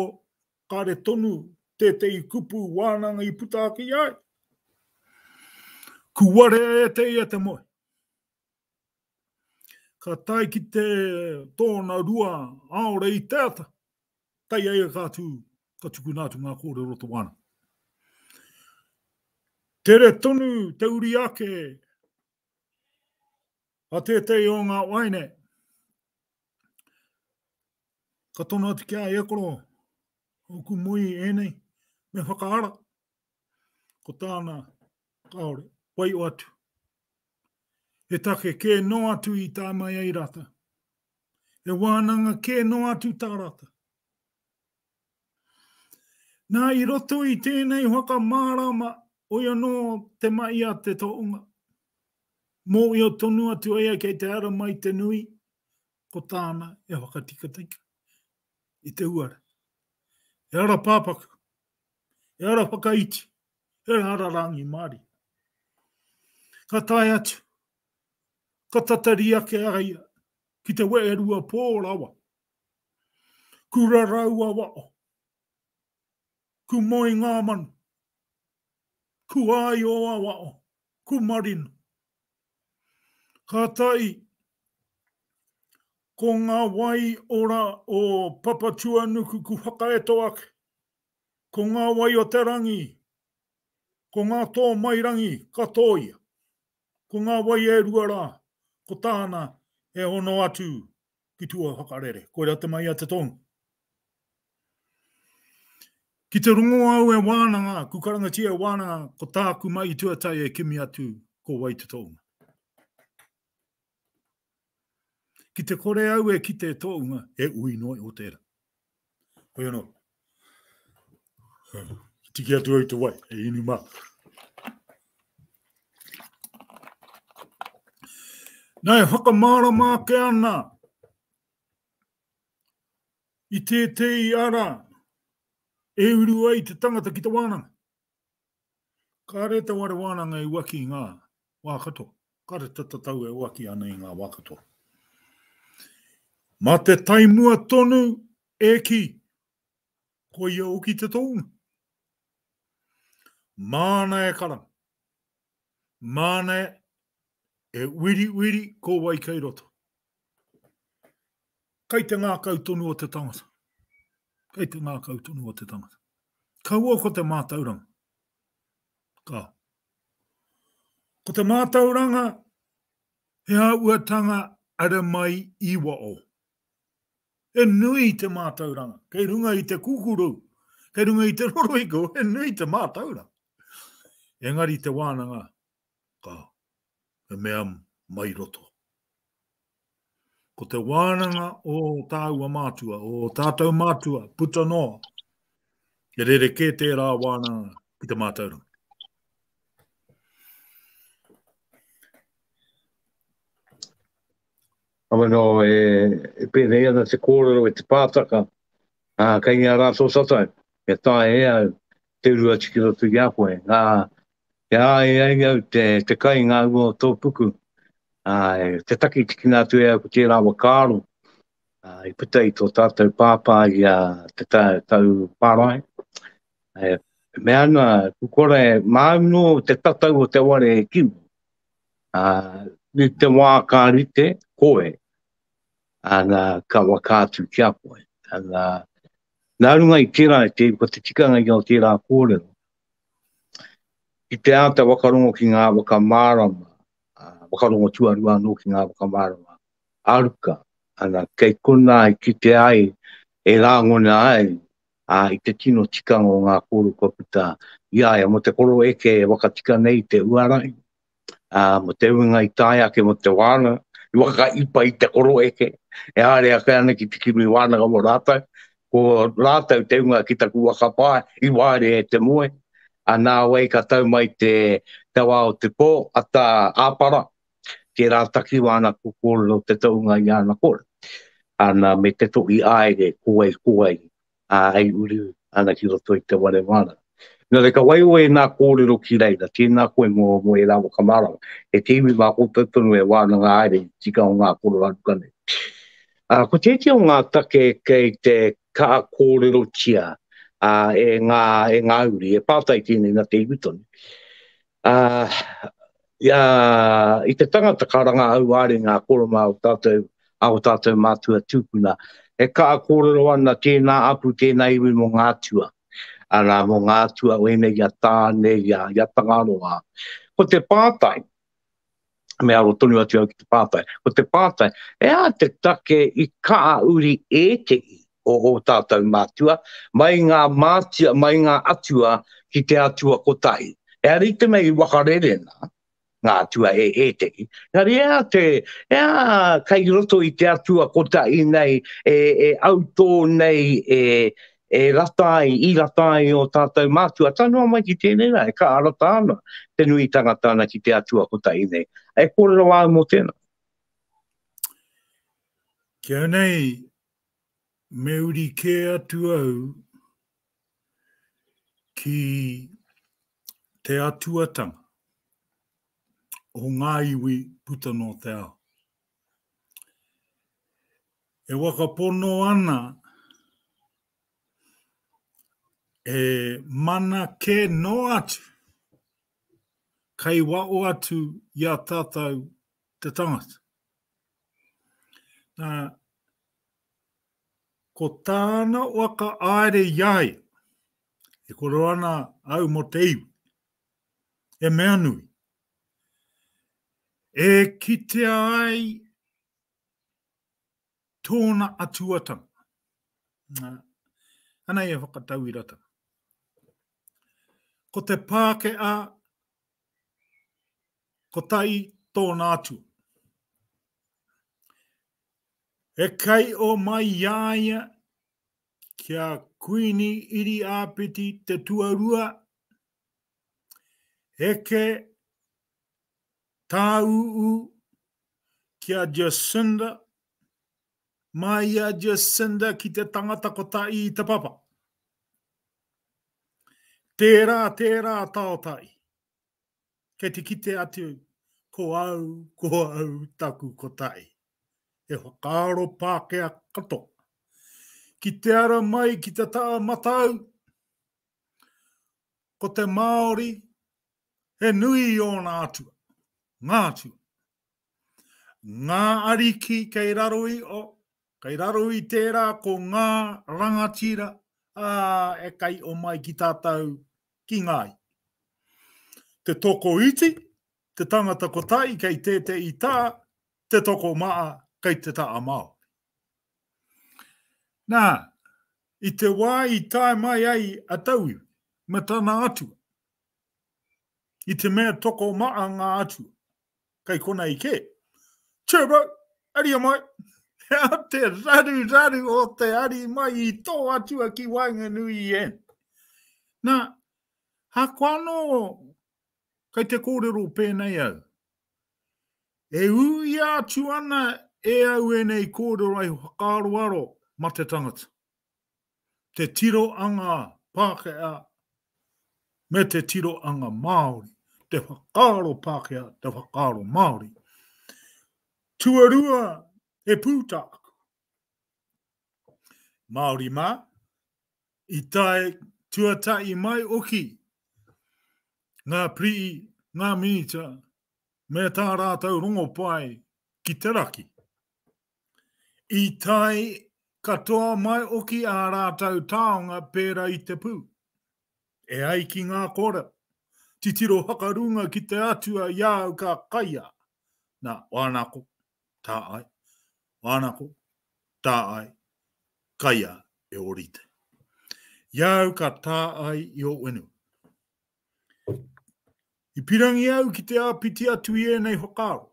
kāre tonu tētehi kupu wānanga i puta ake i a ia. Kuwarea e te ia te moe. Ka tae ki te tōna rua aore i te ata, tae ai ka tū, ka tukuna atu ngā kōrero o te wānanga. Tere tonu te uri ake a tētehi o ngā waeine, ka tono atu ki a ia, koro, ōku moe ēnei, me whakaara. Ko tāna, kāore, waio atu. He take kē noa atu i tae mai ai rātou. He wānanga kē noa atu tā rātou. Nā, i roto i tēnei whakamārama, oi anō te mahi a te tohunga. Mōhio tonu atu ai kei te ara mai te nui, ko tāna e whakatikatika i te uara. He ara pāpaku, he ara whakaiti, he ara rangimārie. Ka tae atu, ka tatari ake a ia ki te weherua pō rawa. Kura raua wao. Ku moe ngā manu. Ku āio a wao. Ku marino. Ka tai. Ko ngā wai ora o Papatuanuku ku whakaeto ake. Ko ngā wai o te rangi, ko ngā tōmairangi ka tōia. Ko ngā wai e rua rā, ko tāna he hono atu ki tua whakarere. Koira te mai a te tohunga. Ki te rongo au e wānanga, ku karangatia e wānanga, ko tāku mai i tuatai e kimi atu ko wai te tohunga. Ki te kore au e kite e tohunga, e ui noa iho tērā. Hoi anō. Tiki atu au i te wai, e inu mā. Nā, e whakamārama ake ana I tētehi ara e uru ai te tangata ki te wānanga. Kāre te ware wānanga i waki i ngā wā katoa. Kāre te tatau e waki ana i ngā wā katoa. Mā te taimua tonu e kī, koia hoki te tohunga. Māna e karanga. Māna e wiriwiri ko wai kei roto. Kei te ngākau tonu o te tangata. Kei te ngākau tonu o te tangata. Kaua ko te mātauranga. Ka. Ko te mātauranga he āhuatanga ara mai i wao. He nui te mātauranga. Kei runga i te kukuru, kei runga i te rorohiko, he nui te mātauranga. Engari te wānanga, ka, he mea mai roto. Ko te wānanga o tāua mātua, o tātou mātua, puta noa, he rerekē tērā wānanga ki te mātauranga. Awe no, e, e pēnei ana te kōrero e te pātaka, ā, kei ngā rā tō tatau, e taea e au te uru atu ki roto i a koe, ā, Kia āe ai au te, te kai ngā ua o tō puku, ā, te taki tikina atu e au ko tērā whakaaro, ā, i puta i tō tātou pāpā i a te ta, tau pārae. E, mea ana, ku kore, māu nō te tatau o te ware e kiu. Ā, i te wā ka rite, koe, ana, ka whakaatu ki a koe. Ana, nā runga i tērā, te, ko te tikanga ia o tērā kōrero, Ki te āta whakarongo ki ngā whakamārama, whakarongo tuarua anō ki ngā whakamārama a Ruka, ana, kei konā i kite ai, e rāngona ai, ā, i te tino tikanga o ngā kōrero kua puta i a ia mō te koroeke e whakatika nei i te huarahi, ā, mō te uinga i tae ake mō te wānanga, i whakaipa i te koroeke, e haere ake ana ki te kimi wānanga mō rātou, ko rātou te unga ki taku waka pae, i waere e te moe, ā, nāwai ka tau mai te, te wā o te pō, ata āpara, tērā takiwā ana ko kōrero te tohunga i āna kōrero. Ana, me te tohi āere, ko wai, ko wai, ā, hei uru ana ki roto i te ware wānanga. Nō reira, ka waiho ēnā kōrero ki reira, tēnā koe mō, mō ērā whakamārama. E te iwi mā koutou tonu e wānanga haere i te tika o ngā koro aruka nei. Ā, ko tētehi o ngā take kei te kaha kōrerotia ā, e ngā, e ngā uri, e pātai tēnei nā te iwi tonu, ā, i a, i te tangata ka rangahau haere ngā koroma o tātou, a o tātou mātua tūpuna, e kaha kōrero ana tēnā apu, tēnā iwi mō ngā atua. Arā, mō ngā atua o ēnei i a Tāne, i a, i a Tangaroa. Ko te pātai, me aro tonu atu au ki te pātai, ko te pātai, he aha te take i kaha uri ētehi o ō tātou mātua, mai ngā mātua, mai ngā atua ki te atua kotahi? He aha te mea i wakarere nā ngā atua e ētehi, engari he aha te, he aha kei roto i te atua kotahi nei e, e autō nei, e, e rata ai, i rata ai ō tātou mātua, tae noa mai ki tēnei rā, e kaha rata ana te nui tangata ana ki te Atua kotahi nei. E kōrero au mō tēnā. Ki au nei, me uri kē atu au ki te atuatanga o ngā iwi puta noa te ao. E whakapono ana e mana kē noa atu, kei waho atu i a tātou te tangata. Nā, Ko tāna waka aere i a ia, e koro ana au mō te iwi, he mea nui. E kitea ai tōna atuatanga. Anei e whakatauiratanga. Ko te Pākehā, kotahi tōna atua. E kai o mai i a ia kia Kuini Iri Āpiti te tuarua, eke tāūū ki a Jacinda, mai i a Jacinda ki te tangata kotahi i te papa. Tērā, tērā taotai. Kei te kite atu ko au, ko au taku kotahi. He whakaaro Pākehā katoa. Ki te ara mai ki te taha matau, ko te Māori, he nui ōna atua, ngā atua. Ngā ariki kei raro i, oh, kei raro i tērā ko ngā rangatira, ā, e kai o mai ki tātou ki ngā iwi. Te tokoiti, te tangata kotahi kei tētehi tā, te tokomaa kei te taha Māori. Nā, i te wā i tae mai ai a tauiwi me tana atua, i te mea tokomaa ngā atua, kei konei kē. Turbo, aria mai! He aha te raruraru o te ari mai i tō atua ki waenganui i ēnei? Nā, ahakoa anō kei te kōrero pēnei au, e uia atu ana e au ēnei kōrero hei whakaaroaro mā te tangata. Te tiro anga Pākehā me te tiro anga Māori, te whakaaro Pākehā, te whakaaro Māori. Tuarua, he pūtāku. Māori mā, i tae tuatahi mai oki ngā prii, ngā minita, me tā rātou rongopai ki te raki. I tae katoa mai oki ā rātou taonga pērā i te pū. E ai ki ngā kōrero, titiro whakarunga ki te Atua i a au ka kaiā. Nā, wānako, tā ai, wānako, tā ai, kaiā e ōrite. I a au ka tā ai i ō whenua. I pirangi au ki te āpiti atu i ēnei whakaaro.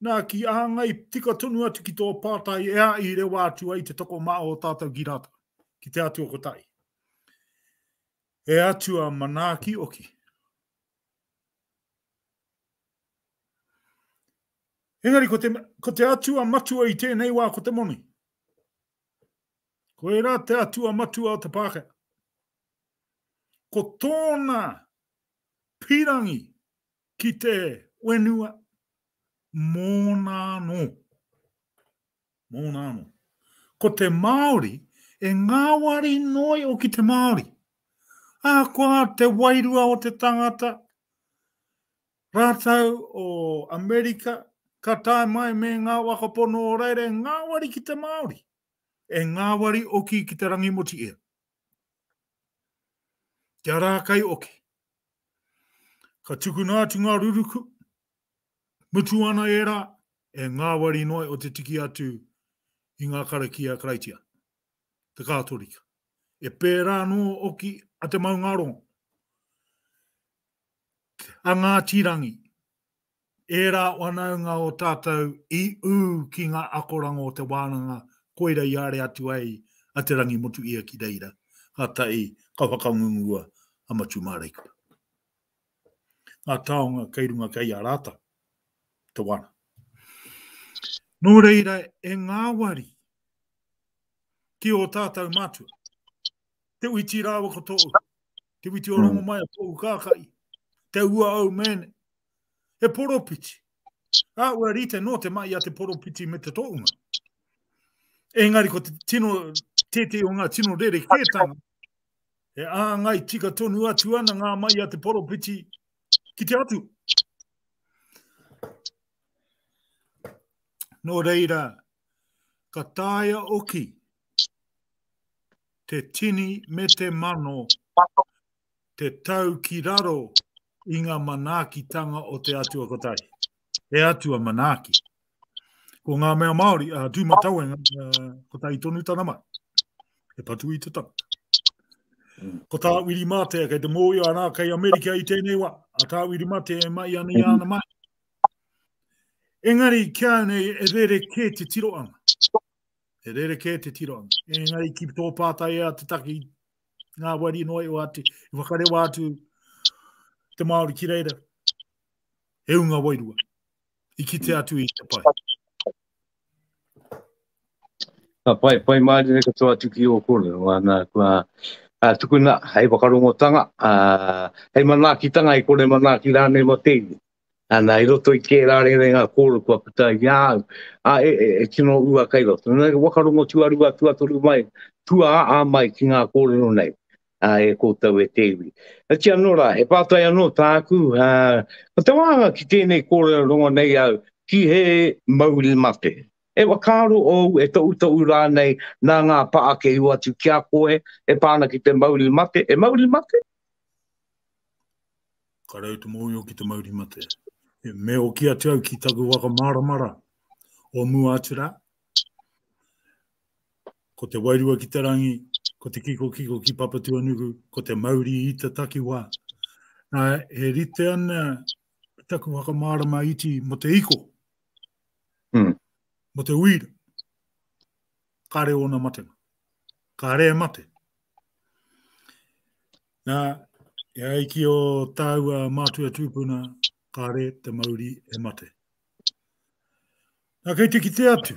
Nā, ki āngai tika tonu atu ki tō pātai e a i rewa atu ai te tokomaha o tātou ki rātou, ki te Atua kotahi. He Atua manaaki oki. Engari ko te, ko te Atua matua i tēnei wā ko te moni. Koirā te Atua matua o te Pākehā. Ko tōna pirangi ki te whenua mōna anō. Mōna anō. Ko te Māori, e ngāwari noi o ki te Māori. Ahakoa te wairua o te tangata, rātou o Amerika, ka tae mai me ngā waka pono o reira e ngāwari ki te Māori, e ngāwari oki ki te rangi motiea. Kia rākai oki. Ka tukuna atu ngā ruruku, mutu ana ērā, e ngāwari noa o te tiki atu i ngā karakia Karaitiana, te Kātorika. E pērā anō hoki a Te Maungārongo, a Ngāti Rangi, ērā whanaunga o tātou i ū ki ngā akoranga o te wānanga, koira i haere atu ai a Te Rangimotuia ki reira, kātahi ka whakangungua a Matiu Māreikura. Ngā taonga kei runga kei a rātou, te wānanga. Nō reira, e ngāwari ki ō tātou mātua, Te Witi rāua ko tōu, Te Witi o Rongomai a tōu kākai, Te Ua au mēne, He poropiti. Ā, ua rite nō te mahi a te poropiti me te tohunga. Engari ko te tino, tētehi o ngā tino rerekētanga, e āngai tika tonu atu ana ngā mahi a te poropiti ki te Atua. Nō reira, ka taea oki. te tini me te mano te tau ki raro i ngā manaakitanga o te Atua kotahi. He Atua manaaki. Ko ngā mea Māori, a Tūmatauenga, kotahi tonu tana mai. He patu i te tangata. Mm. Ko tā Wiri Mātea, kei te mōio ana, kei Amerika i tēnei wā. A tā Wiri Mātea e mai ana i āna mai. Engari, kia nei, e rere kē te tiroanga. E rere kē te tiroanga. Engari, ki tō pātai a te taki ngā wari noa i o atu, i whakarewa atu te Māori ki reira, he unga wairua. I kite atu i te pai. Ka pai, pai mārire katoa atu ki ō kōrero, ana, kua uh, tukuna hei whakarongotanga, uh, hei manaakitanga, hei kore manaaki rānei mō te iwi. Ana, i roto i tērā rerenga kōrero kua puta i a au, a, e, e, e tino ua kei roto. Nā, whakarongo tuarua, tuatoru mai, tua-a mai ki ngā kōrero nei a, e koutou e te iwi. Ati anō rā, he pātai anō tāku, ā, ko te wāhanga ki tēnei kōrero rongo nei au, ki he mauri mate. E whakaaro ōu, e tohutohu rānei nā ngā pākehu atu ki a koe e pā ana ki te mauri mate, e mauri mate? Ka rau te mōhio ki te mauri mate. Me oki atu au ki taku whakamārama rā, o mua atu rā, Ko te wairua ki te rangi, ko te kikokiko ki Papatuanuku, ko te mauri i te takiwā. Nā, e rite ana taku whakamārama iti mo te iko, mm. mo te uira, kāre ōna matenga. Kāre e mate. Nā, e ai ki o tāua mātua tūpuna, kāre te mauri e mate. Nā, kei te kite atu,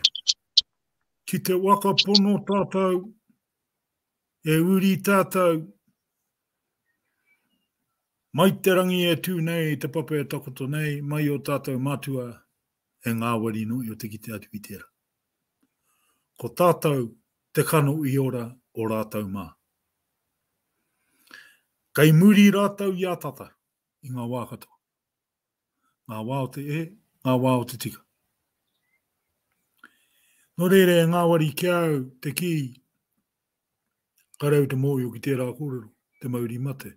ki te waka pono tātou, e uri tātou, mai te rangi e tū nei, te papa e takoto nei, mai o tātou matua, e ngāwari noa i o te kite atu i tērā. Ko tātou te kano i ora o rātou mā. Kei muri rātou i a tātou i ngā wā katoa. Ngā wā o te e, ngā wā o te tika. Nō reira e ngāwari ki a au te kī, ka rau te mōhio ki tērā kōrero, te mauri mate.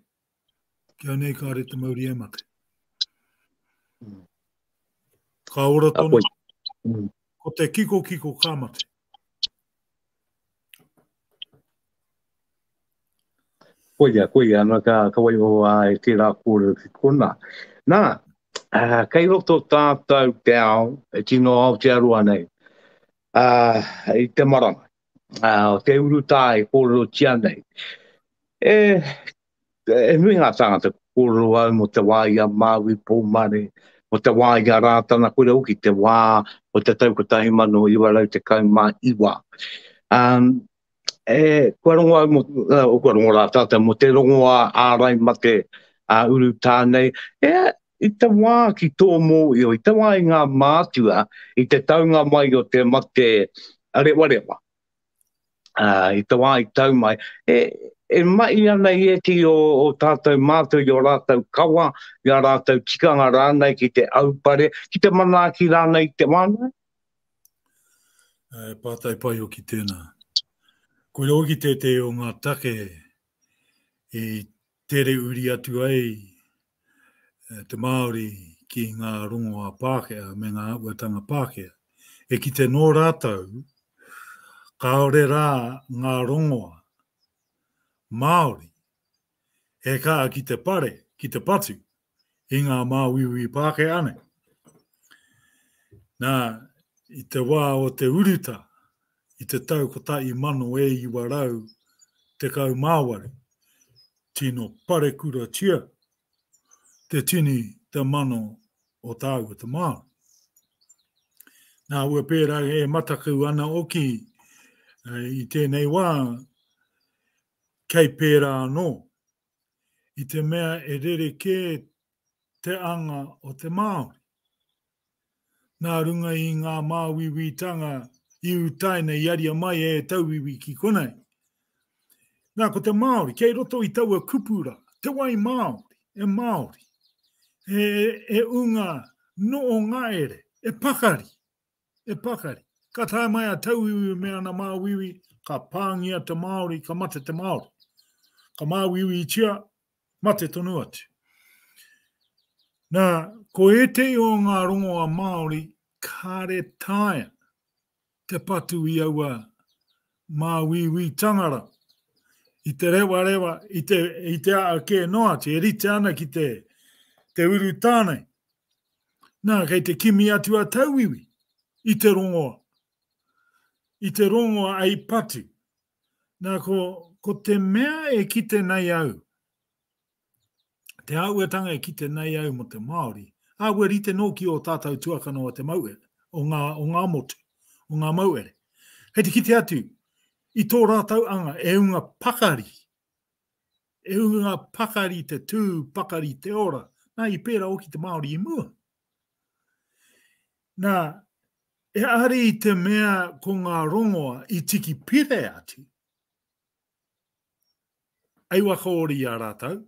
Ki au nei kāre te mauri e mate. Ka ora tonu. Mm. Ko te kikokiko ka mate. Koia, koia, ana ka, ka waiho a e tērā kōrero ki konā. Nā, uh, kei roto tātou te ao, e tino Aotearoa nei, uh, i te marama, uh, te urutā e kōrerotia nei. E, e nui ngā tāngata kōrero au mō te wā i a Māui Pōmare, mō te wā i a Rātana, koira hoki te wā o te tau 1919. Um, e, kua rongo au mō, uh, kua rongo rā tātou mō te rongoā ārai mate a urutā nei, e, i te wā ki tō mōhio, i te wā i ngā mātua, i te taunga mai o te mate rewarewa, uh, i te wā i tau mai, e, e mahi ana i ētehi o, o tātou mātou i o rātou kawa, i a rātou tikanga rānei ki te aupare, ki te manaaki rānei i te wānau? E pātai pai hoki tēnā. Koira hoki tētehi o ngā take i tere uri atu ai te Māori ki ngā rongoā Pākehā me ngā āhuatanga Pākehā. E kite nō rātou, kāore rā ngā rongoā Māori e kaha ki te pare, ki te patu i ngā māuiui Pākehā nei. Nā, i te wā o te urutā, i te tau 1918, tino parekuratia te tini te mano o tāua te Māori. Nā, ua pērā e mataku ana oki eh, i tēnei wā, kei pērā anō, i te mea e rerekē te anga o te Māori. Nā runga i ngā māuiuitanga i utaina i aria mai e tauiwi ki konei. Nā, ko te Māori, kei roto i taua kupu rā, te wai Māori, e Māori, e, e unga noo ngaere, e pakari, e pakari. Ka tae mai a tauiwi me ana māuiui, ka pāngia te Māori, ka mate te Māori. Ka māuiuitia, mate tonu atu. Nā, ko ētehi o ngā rongoa Māori kāre taea te patu i aua māuiuitanga rā. I te rewarewa, i te, i te aa kē noa atu, e rite ana ki te, te urutā nei. Nā, kei te kimi atu a tauiwi i te rongoa, i te rongoa ei patu. Nā, ko, ko te mea e kite nei au, te āhuatanga e kite nei au mō te Māori, āhua rite nōki ō tātou tuakana o te mauere, o ngā, o ngā motu, o ngā mauere. Kei te kite atu i tō rātou anga e unga pakari E unga pakari te tū, pakari te ora. Nā, i pērā hoki te Māori i mua. Nā, e ari i te mea ko ngā rongoa i tiki pire atu, ei whakaori i a rātou,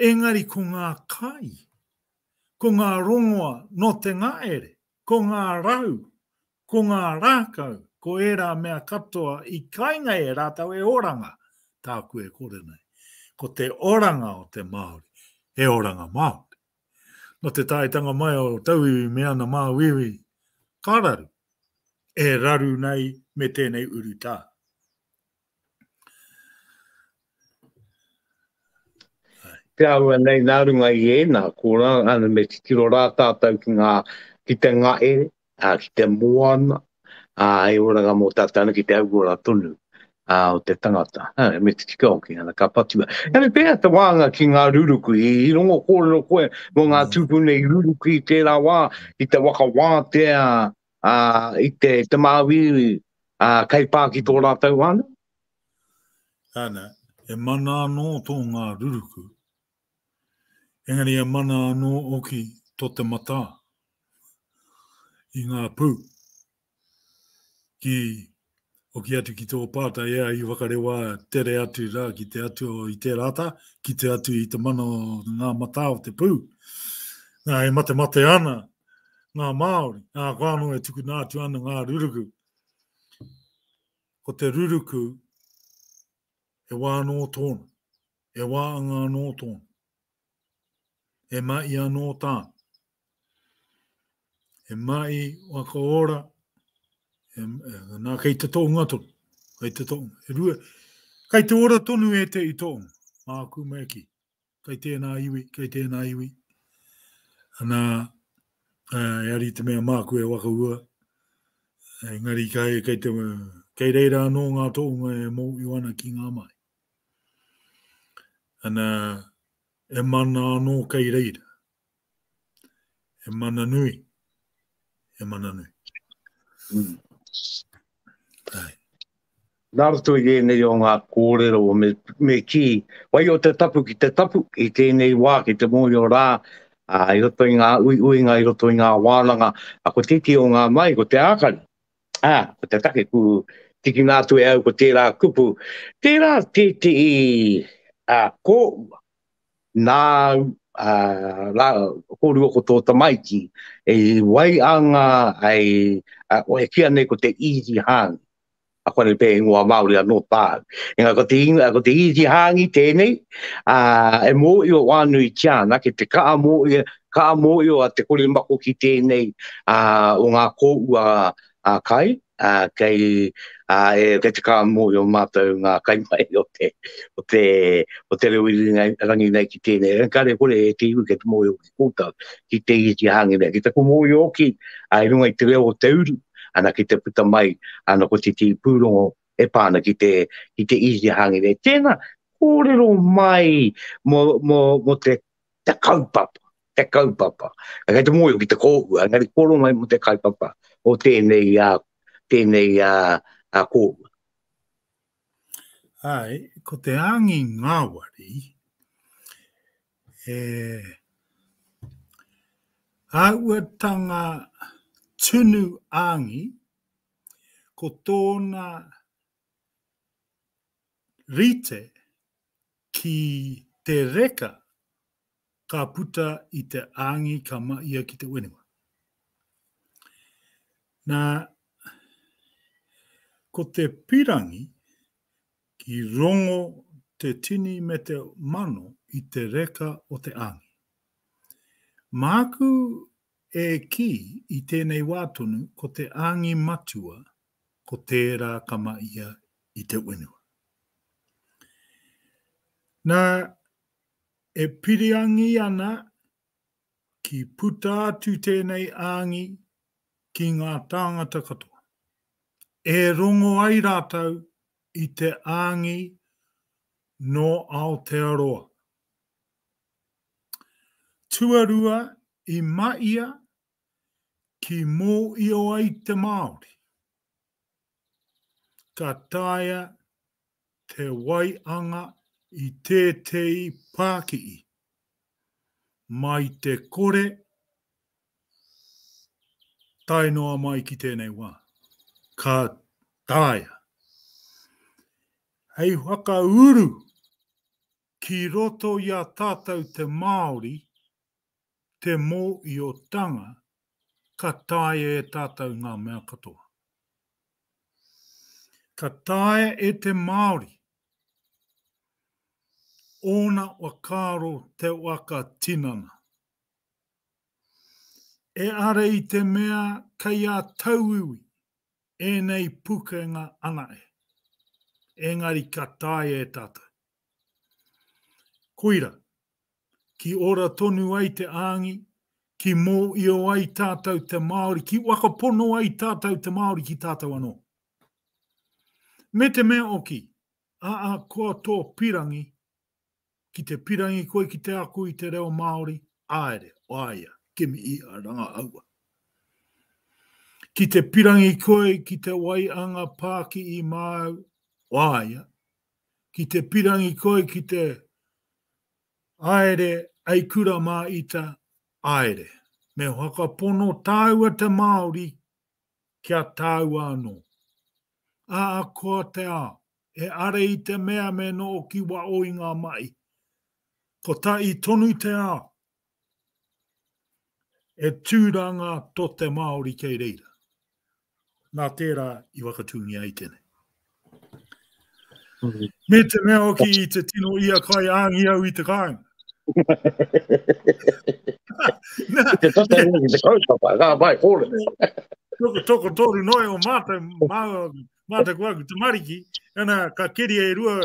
engari ko ngā kai, ko ngā rongoa nō te ngaere, ko ngā rau, Ko ngā rākau, ko ērā mea katoa i kainga e rātou e oranga, tāku e kore nei. Ko te oranga o te Māori, he oranga Māori. Nō te taetanga mai o tauiwi me ana māuiui, ka raru, e raru nei me tēnei urutā. Te āhua nei nā runga i ēnā kōrā, ana me titiro rā tātou ki ngā, ki te ngaere, ā, ki te moana, ā, hei oranga mō tātou ana ki te hauora tonu ā, o te tangata. Ā, me te tika hoki, ana ka patua. Engari pēhea te wānga ki ngā ruruku, i, i rongo kōrero koe mō ngā tūpuna i ruruku i tērā wā, i te waka wātea, ā, i te, te māuiui, ā, kei pā ki tō rātou whānau? Ana, e mana anō tō ngā ruruku, engari e mana anō hoki tō te matā i ngā pū ki hoki atu ki tō pātai ea i whakarewā tere atu rā ki te atu i tērā ata, ki te atu i te mana o ngā matā o te pū. Nā, e matemate ana ngā Māori, ā, koa anō e tukuna atu ana ngā ruruku. Ko te ruruku, he wā anō tōna, he wā anga anō tōna, he mahi anō tāna. He mahi whakaora, he, nā, kei te tohunga tonu, kei te tohunga. He rua, kei te ora tonu e te i tohunga, māku me kī. Kei tēnā iwi, kei tēnā iwi. Ana, e ari te mea māku e whakaua, engari kei, kei, te, kei reira anō ngā tohunga e mōhio ana ki ngā mahi. Ana, e mana anō kei reira. He mana nui. He mana nui. Mm. Ai. Nā roto i ēnei o ngā kōrero me, me kī, wai o te tapu ki te tapu i tēnei wā ki te mōhio rā, ā, i roto i ngā uiuinga, i roto i ngā wānanga, a ko tētehi o ngā mai, ko te ākari. Ā, ko te take ku tikina atu e au ko tērā kupu, tērā tētehi ā, kōua, nāu, ā, rā, kōrua ko tō tamaiti, e wai anga, ai, a, e kīa nei ko te easy hāngi. A koe pē ingoa Māori anō tāu. Engari ko te ingoa, ko te easy hāngi tēnei, ā, e mōio wānuitia ana ki te kaa mōio, kaa mōio a te korimako ki tēnei ā, o ngā kōua a kai, ā, kei, ā, e, kei te kaa mōio mātou ngā kaimahi o te, o te, o te reo irirangi nei ki tēnei. Engari kore e te iwi kei te mōio ki koutou, ki te easy hāngi nei. Ki taku mōio hoki, ā, i runga i te reo o te uru, ana ki te puta mai, ana ko te tī pūrongo e pā ana ki te, ki te easy hāngi nei. Tēnā, kōrero mai mō, mō, mō te, te kaupapa, te kaupapa. Kei te mōhio ki te kōhua, engari kōrero mai mō te kaupapa o tēnei, uh, tēnei uh, uh, kōhua. Ai, ko te āngi ngāwari, e āhuatanga tunu āngi, ko tōna rite ki te reka ka puta i te āngi ka mahia ki te whenua. Nā, Ko te pirangi ki rongo te tini me te mano i te reka o te angi. Māku e kī i tēnei wā tonu ko te angi matua ko tērā ka mahia i te whenua. Nā, e piriangi ana ki puta atu tēnei āngi ki ngā tāngata katoa. E rongo ai rātou i te āngi nō Aotearoa. Tuarua i mahia ki mōio ai te Māori. Ka taea te waianga i tētehi pākihi mai te kore tae noa mai ki tēnei wā. Ka taea. Hei whakauru ki roto i a tātou te Māori te mōiotanga ka taea e tātou ngā mea katoa. Ka taea e te Māori ōna whakaaro te waka tinana. E ara i te mea kei a tauiwi ēnei pukenga anae, engari ka taea e tātou. Koira, ki ora tonu ai te āngi, ki mōio ai tātou te Māori, ki whakapono ai tātou te Māori ki tātou anō. Me te mea oki, aa koa tō pirangi, ki te pirangi koe ki te ako i te reo Māori, aere, waia, kimi ia, rangahaua. Ki te pirangi koe ki te waianga pāki'i māu, waia. Ki te pirangi koe ki te Aere, ei kura mā ita, aere. Me whakapono tāua te Māori kia tāua anō. Ahakoa te ao, e are i te mea me noho ki wao i ngā mahi. Kotahi tonu te ao e tūranga to te Māori kei reira. Nā tērā i whakatūngia ai tēnei. Me te mea hoki i te tino ia kai āngi au i te kāinga. Te tata i te kaupapa, ngā mai kōrero. Toko, toko toru noe o mātou, mātou ko aku tamariki, ana ka keri e rua,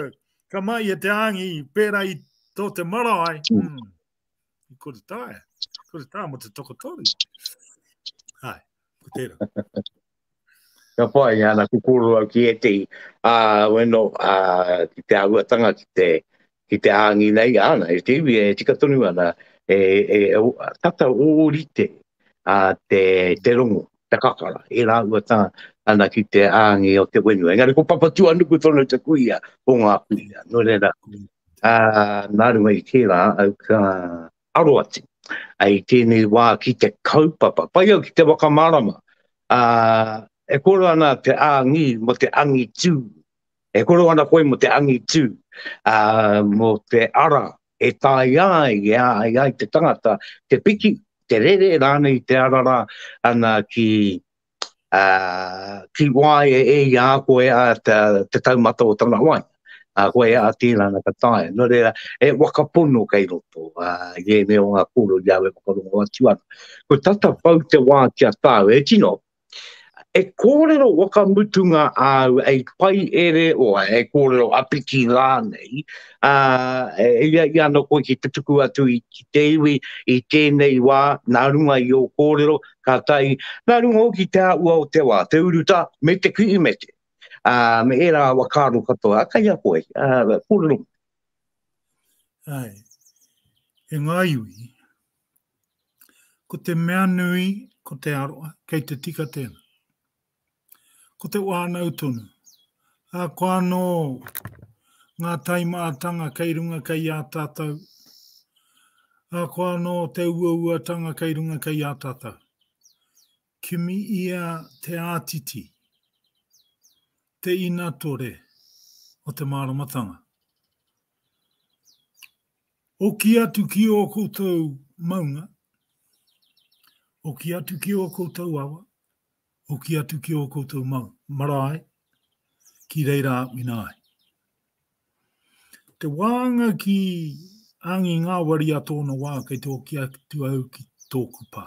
ka mai e te āngi, pērā i tō te marae. Mm. I kore taea, kore taea mo te toko toru. Hai, ko tērā. Ka pai, ana, ko kōrero au ki ētehi, ā, weno, ā, ki te āhuatanga, ki te, ki te āngi nei, āna, e te iwi e tika tonu ana, e, e, e tata ōrite ā, te, te rongo, te kakara, e rāhuatanga ana ki te āngi o te whenua. Engari ko Papatūānuku tonu te kuia o ngā kuia. Nō reira, ā, nā runga i tērā, au ka aro atu i tēnei wā ki te kaupapa. Pai au ki te whakamārama. Ā, e kōrero ana te āngi mō te angitū. E kōrero ana koe mō te angitū, ā, mō te ara e taea ai, e āhei ai te tangata te piki, te rere rānei te ara rā ana ki, ā, ki waia e ia a koe a te, te taumata o tana wai. A koe a tērā na ka taea. Nō reira, e wakapono kei roto, ā, i ēnei o ngā kōrero i a au e whakarongo atu ana. Ko tata pau te wā ki a tāu, e tino, e kōrero whakamutunga āu ei pai ere o e kōrero apiki rānei, ā, e ia ia ana koe ki te tuku atu i ki te iwi i tēnei wā, nā runga i ō kōrero, Ka tae, nā runga hoki te āhua o te wā, te urutā me te kirimete, ā, me ērā whakaaro katoa, kei a koe, ā, kōrero mai. Āe, e ngā iwi, ko te mea nui, ko te aroha, kei te tika tēnā. Ko te whānau tonu. Ahakoa anō ngā taimahatanga kei runga kei a tātou, ahakoa anō te uauatanga kei runga kei a tātou, kimi ia te ātiti, te inatore o te māramatanga. Oki atu ki ō koutou maunga, oki atu ki ō koutou awa, Hoki atu ki ō koutou marae. Ki reira āwhina ai. Te wānga ki Angi Ngāwari a tōna wā kei te hoki atu au ki tōku pā.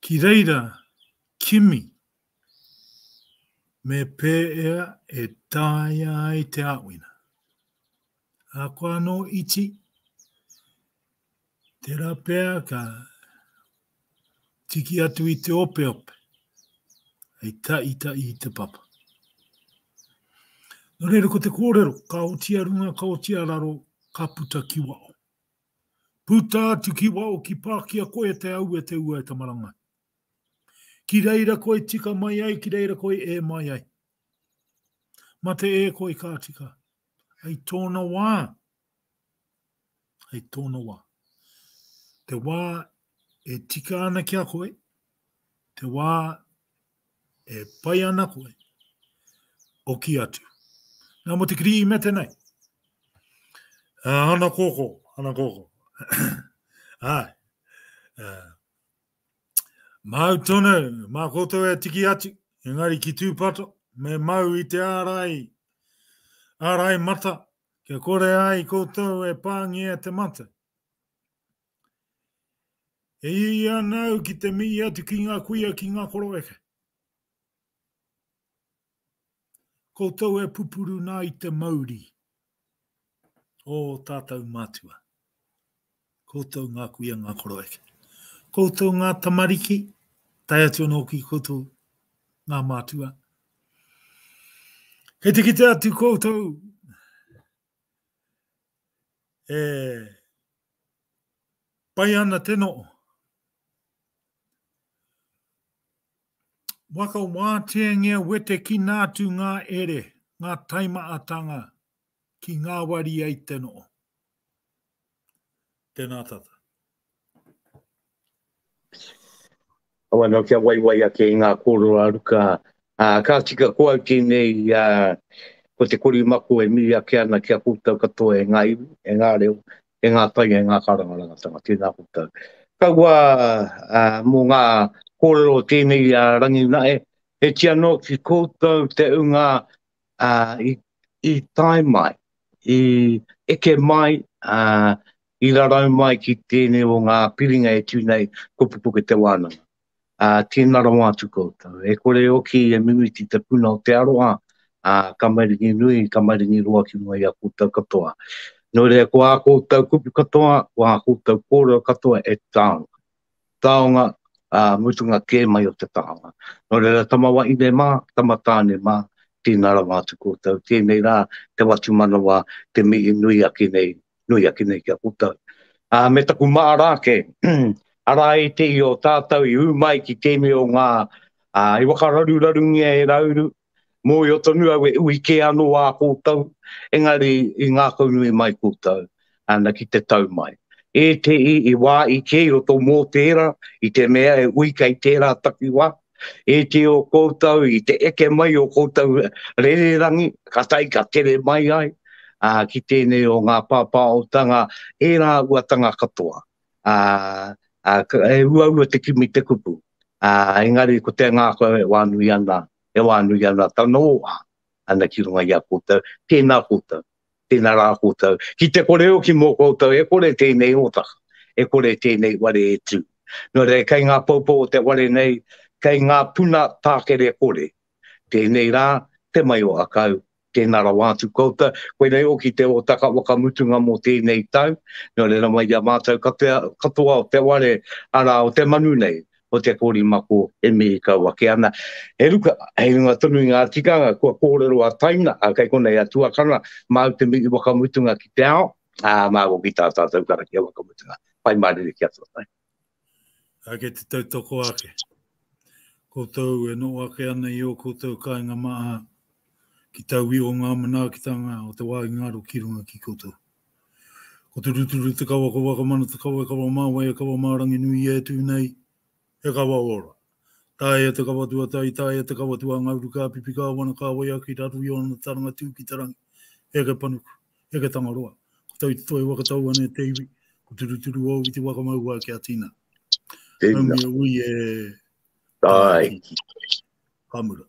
Ki reira kimi me pēea e taea ai te āwhina. Ahakoa anō iti, tērā pea ka tiki atu i te opeope hei taita'i i te papa. Nō reira ko te kōrero, ka oti a runga, ka oti a raro, ka puta ki waho. Puta atu ki waho ki pākia koe e te au e te ua e te marangai. Ki reira koe tika mai ai, ki reira koe e mai ai. Mate e koe ka tika. Hei tōna wā. Hei tōna wā. Te wā e tika ana ki a koe, te wā e pai ana koe, oki atu. Nā mo te kiri i mete nei. Uh, ana kōkō, ana kōkō. Ai. Uh, Māu tonu, mā koutou e tiki atu, engari ki tūpato, me mau i te ārai, ārai mata, kia kore ai koutou e pāngia te mate. E ii ana au ki te mihi atu ki ngā kuia ki ngā koroeke. Koutou e pupuru nā i te mauri o tātou mātua. Koutou ngā kuia ngā koroeke. Koutou ngā tamariki, tae atu anō ki koutou ngā mātua. Kei te kite atu koutou e pai ana te noo. Whakawāteangia wetekina atu ngā ere, ngā taimaatanga ki ngāwari ai te noho. Tēnā tata. Awa anō kia waiwai ake i ngā kōrero a Ruka. Ā, ka tika ko au tēnei, ā, ko te korimako e mihi ake ana ki a koutou katoa e ngā iwi, e ngā reo, e ngā tai, e ngā kārangarangatanga. Tēnā koutou. Kaua ā, mō ngā kōrero o tēnei ā, rangi nae, he tia anō ki koutou te unga ā, i, i tae mai, i eke mai, ā, i rarau mai ki tēnei o ngā piringa e tū nei ko Pupuke Te Wānanga. Ā, tēnā rawa atu koutou. E kore hoki e mimiti te puna o te aroha, ā, ka maringi nui, ka maringi roa ki runga i a koutou katoa. Nō reira, ko ā koutou kupu katoa, ko ā koutou kōrero katoa e taonga. Taonga, ā, mutunga kē mai o te taonga. Nō reira, tama wahine mā, tama tāne mā, tēnā rawa atu koutou. Tēnei rā, te whatumanawa, te mihi nui ake nei nui ake nei ki a koutou. Ā, me taku māra ake, arā ētehi o tātou i ū mai ki tēnei o ngā, ā, i whakararurarungia e Rauru, mōhio tonu au e ui kē anō ā koutou, engari i ngākaunui mai koutou, ana ki te tau mai. Ētehi i wā i kē i roto mō tērā, i te mea e ui kei tērā takiwā, Ētehi o koutou i te eke mai o koutou rererangi, ka tae ka tere mai ai, ā, ki tēnei o ngā pāpāotanga, ērā uatanga katoa. Ā, ā, e uaua te kimi te kupu, ā, engari ko te ngākau e wānui ana, e wānui ana tana oha ana ki runga i a koutou, tēnā koutou. Tēnā rā koutou. Ki te kore hoki mō koutou, e kore tēnei hōtaka, e kore tēnei ware e tū. Nō reira, kei ngā poupou o te ware nei, kei ngā puna tākere kore. Tēnei rā, te mai o Akau, tēnā rawa atu koutou. Koinei hoki te hōtaka whakamutunga mō tēnei tau. Nō reira mai i a mātou katoa o te ware, arā, o te manu nei, o te korimako e mihi kau ake ana. He ruka, hei runga tonu i ngā tikanga, kua kōrero a Taina, a kei konei a Tuakana, māu te mihi whakamutunga ki te ao, ā, māu hoki tā tātou karakia whakamutunga. Pai mārire ki a tātou. Ake te tautoko ake. Koutou e noho ake ana i ō koutou kāinga maha ki tau iho ngā manaakitanga o te wā i ngaro ki runga ki koutou. Ko Turuturu te kawa, ko Wakamana te kawa, e kawa mā wai, e kawa mā Ranginui e tū nei, he kawa ora. Tāia te kawa tuatai, tāia te kawa tuangauru, ka pipi ka wana, ka wai ake i raro i ōna taranga tū ki te rangi, eke panuku, eke Tangaroa. Ko tau i te toi waka tau ane te iwi, ko Turuturu ou i te waka mau wā kia tina. Tēnā. Haumi e ui e. Tāiki. Ka mura.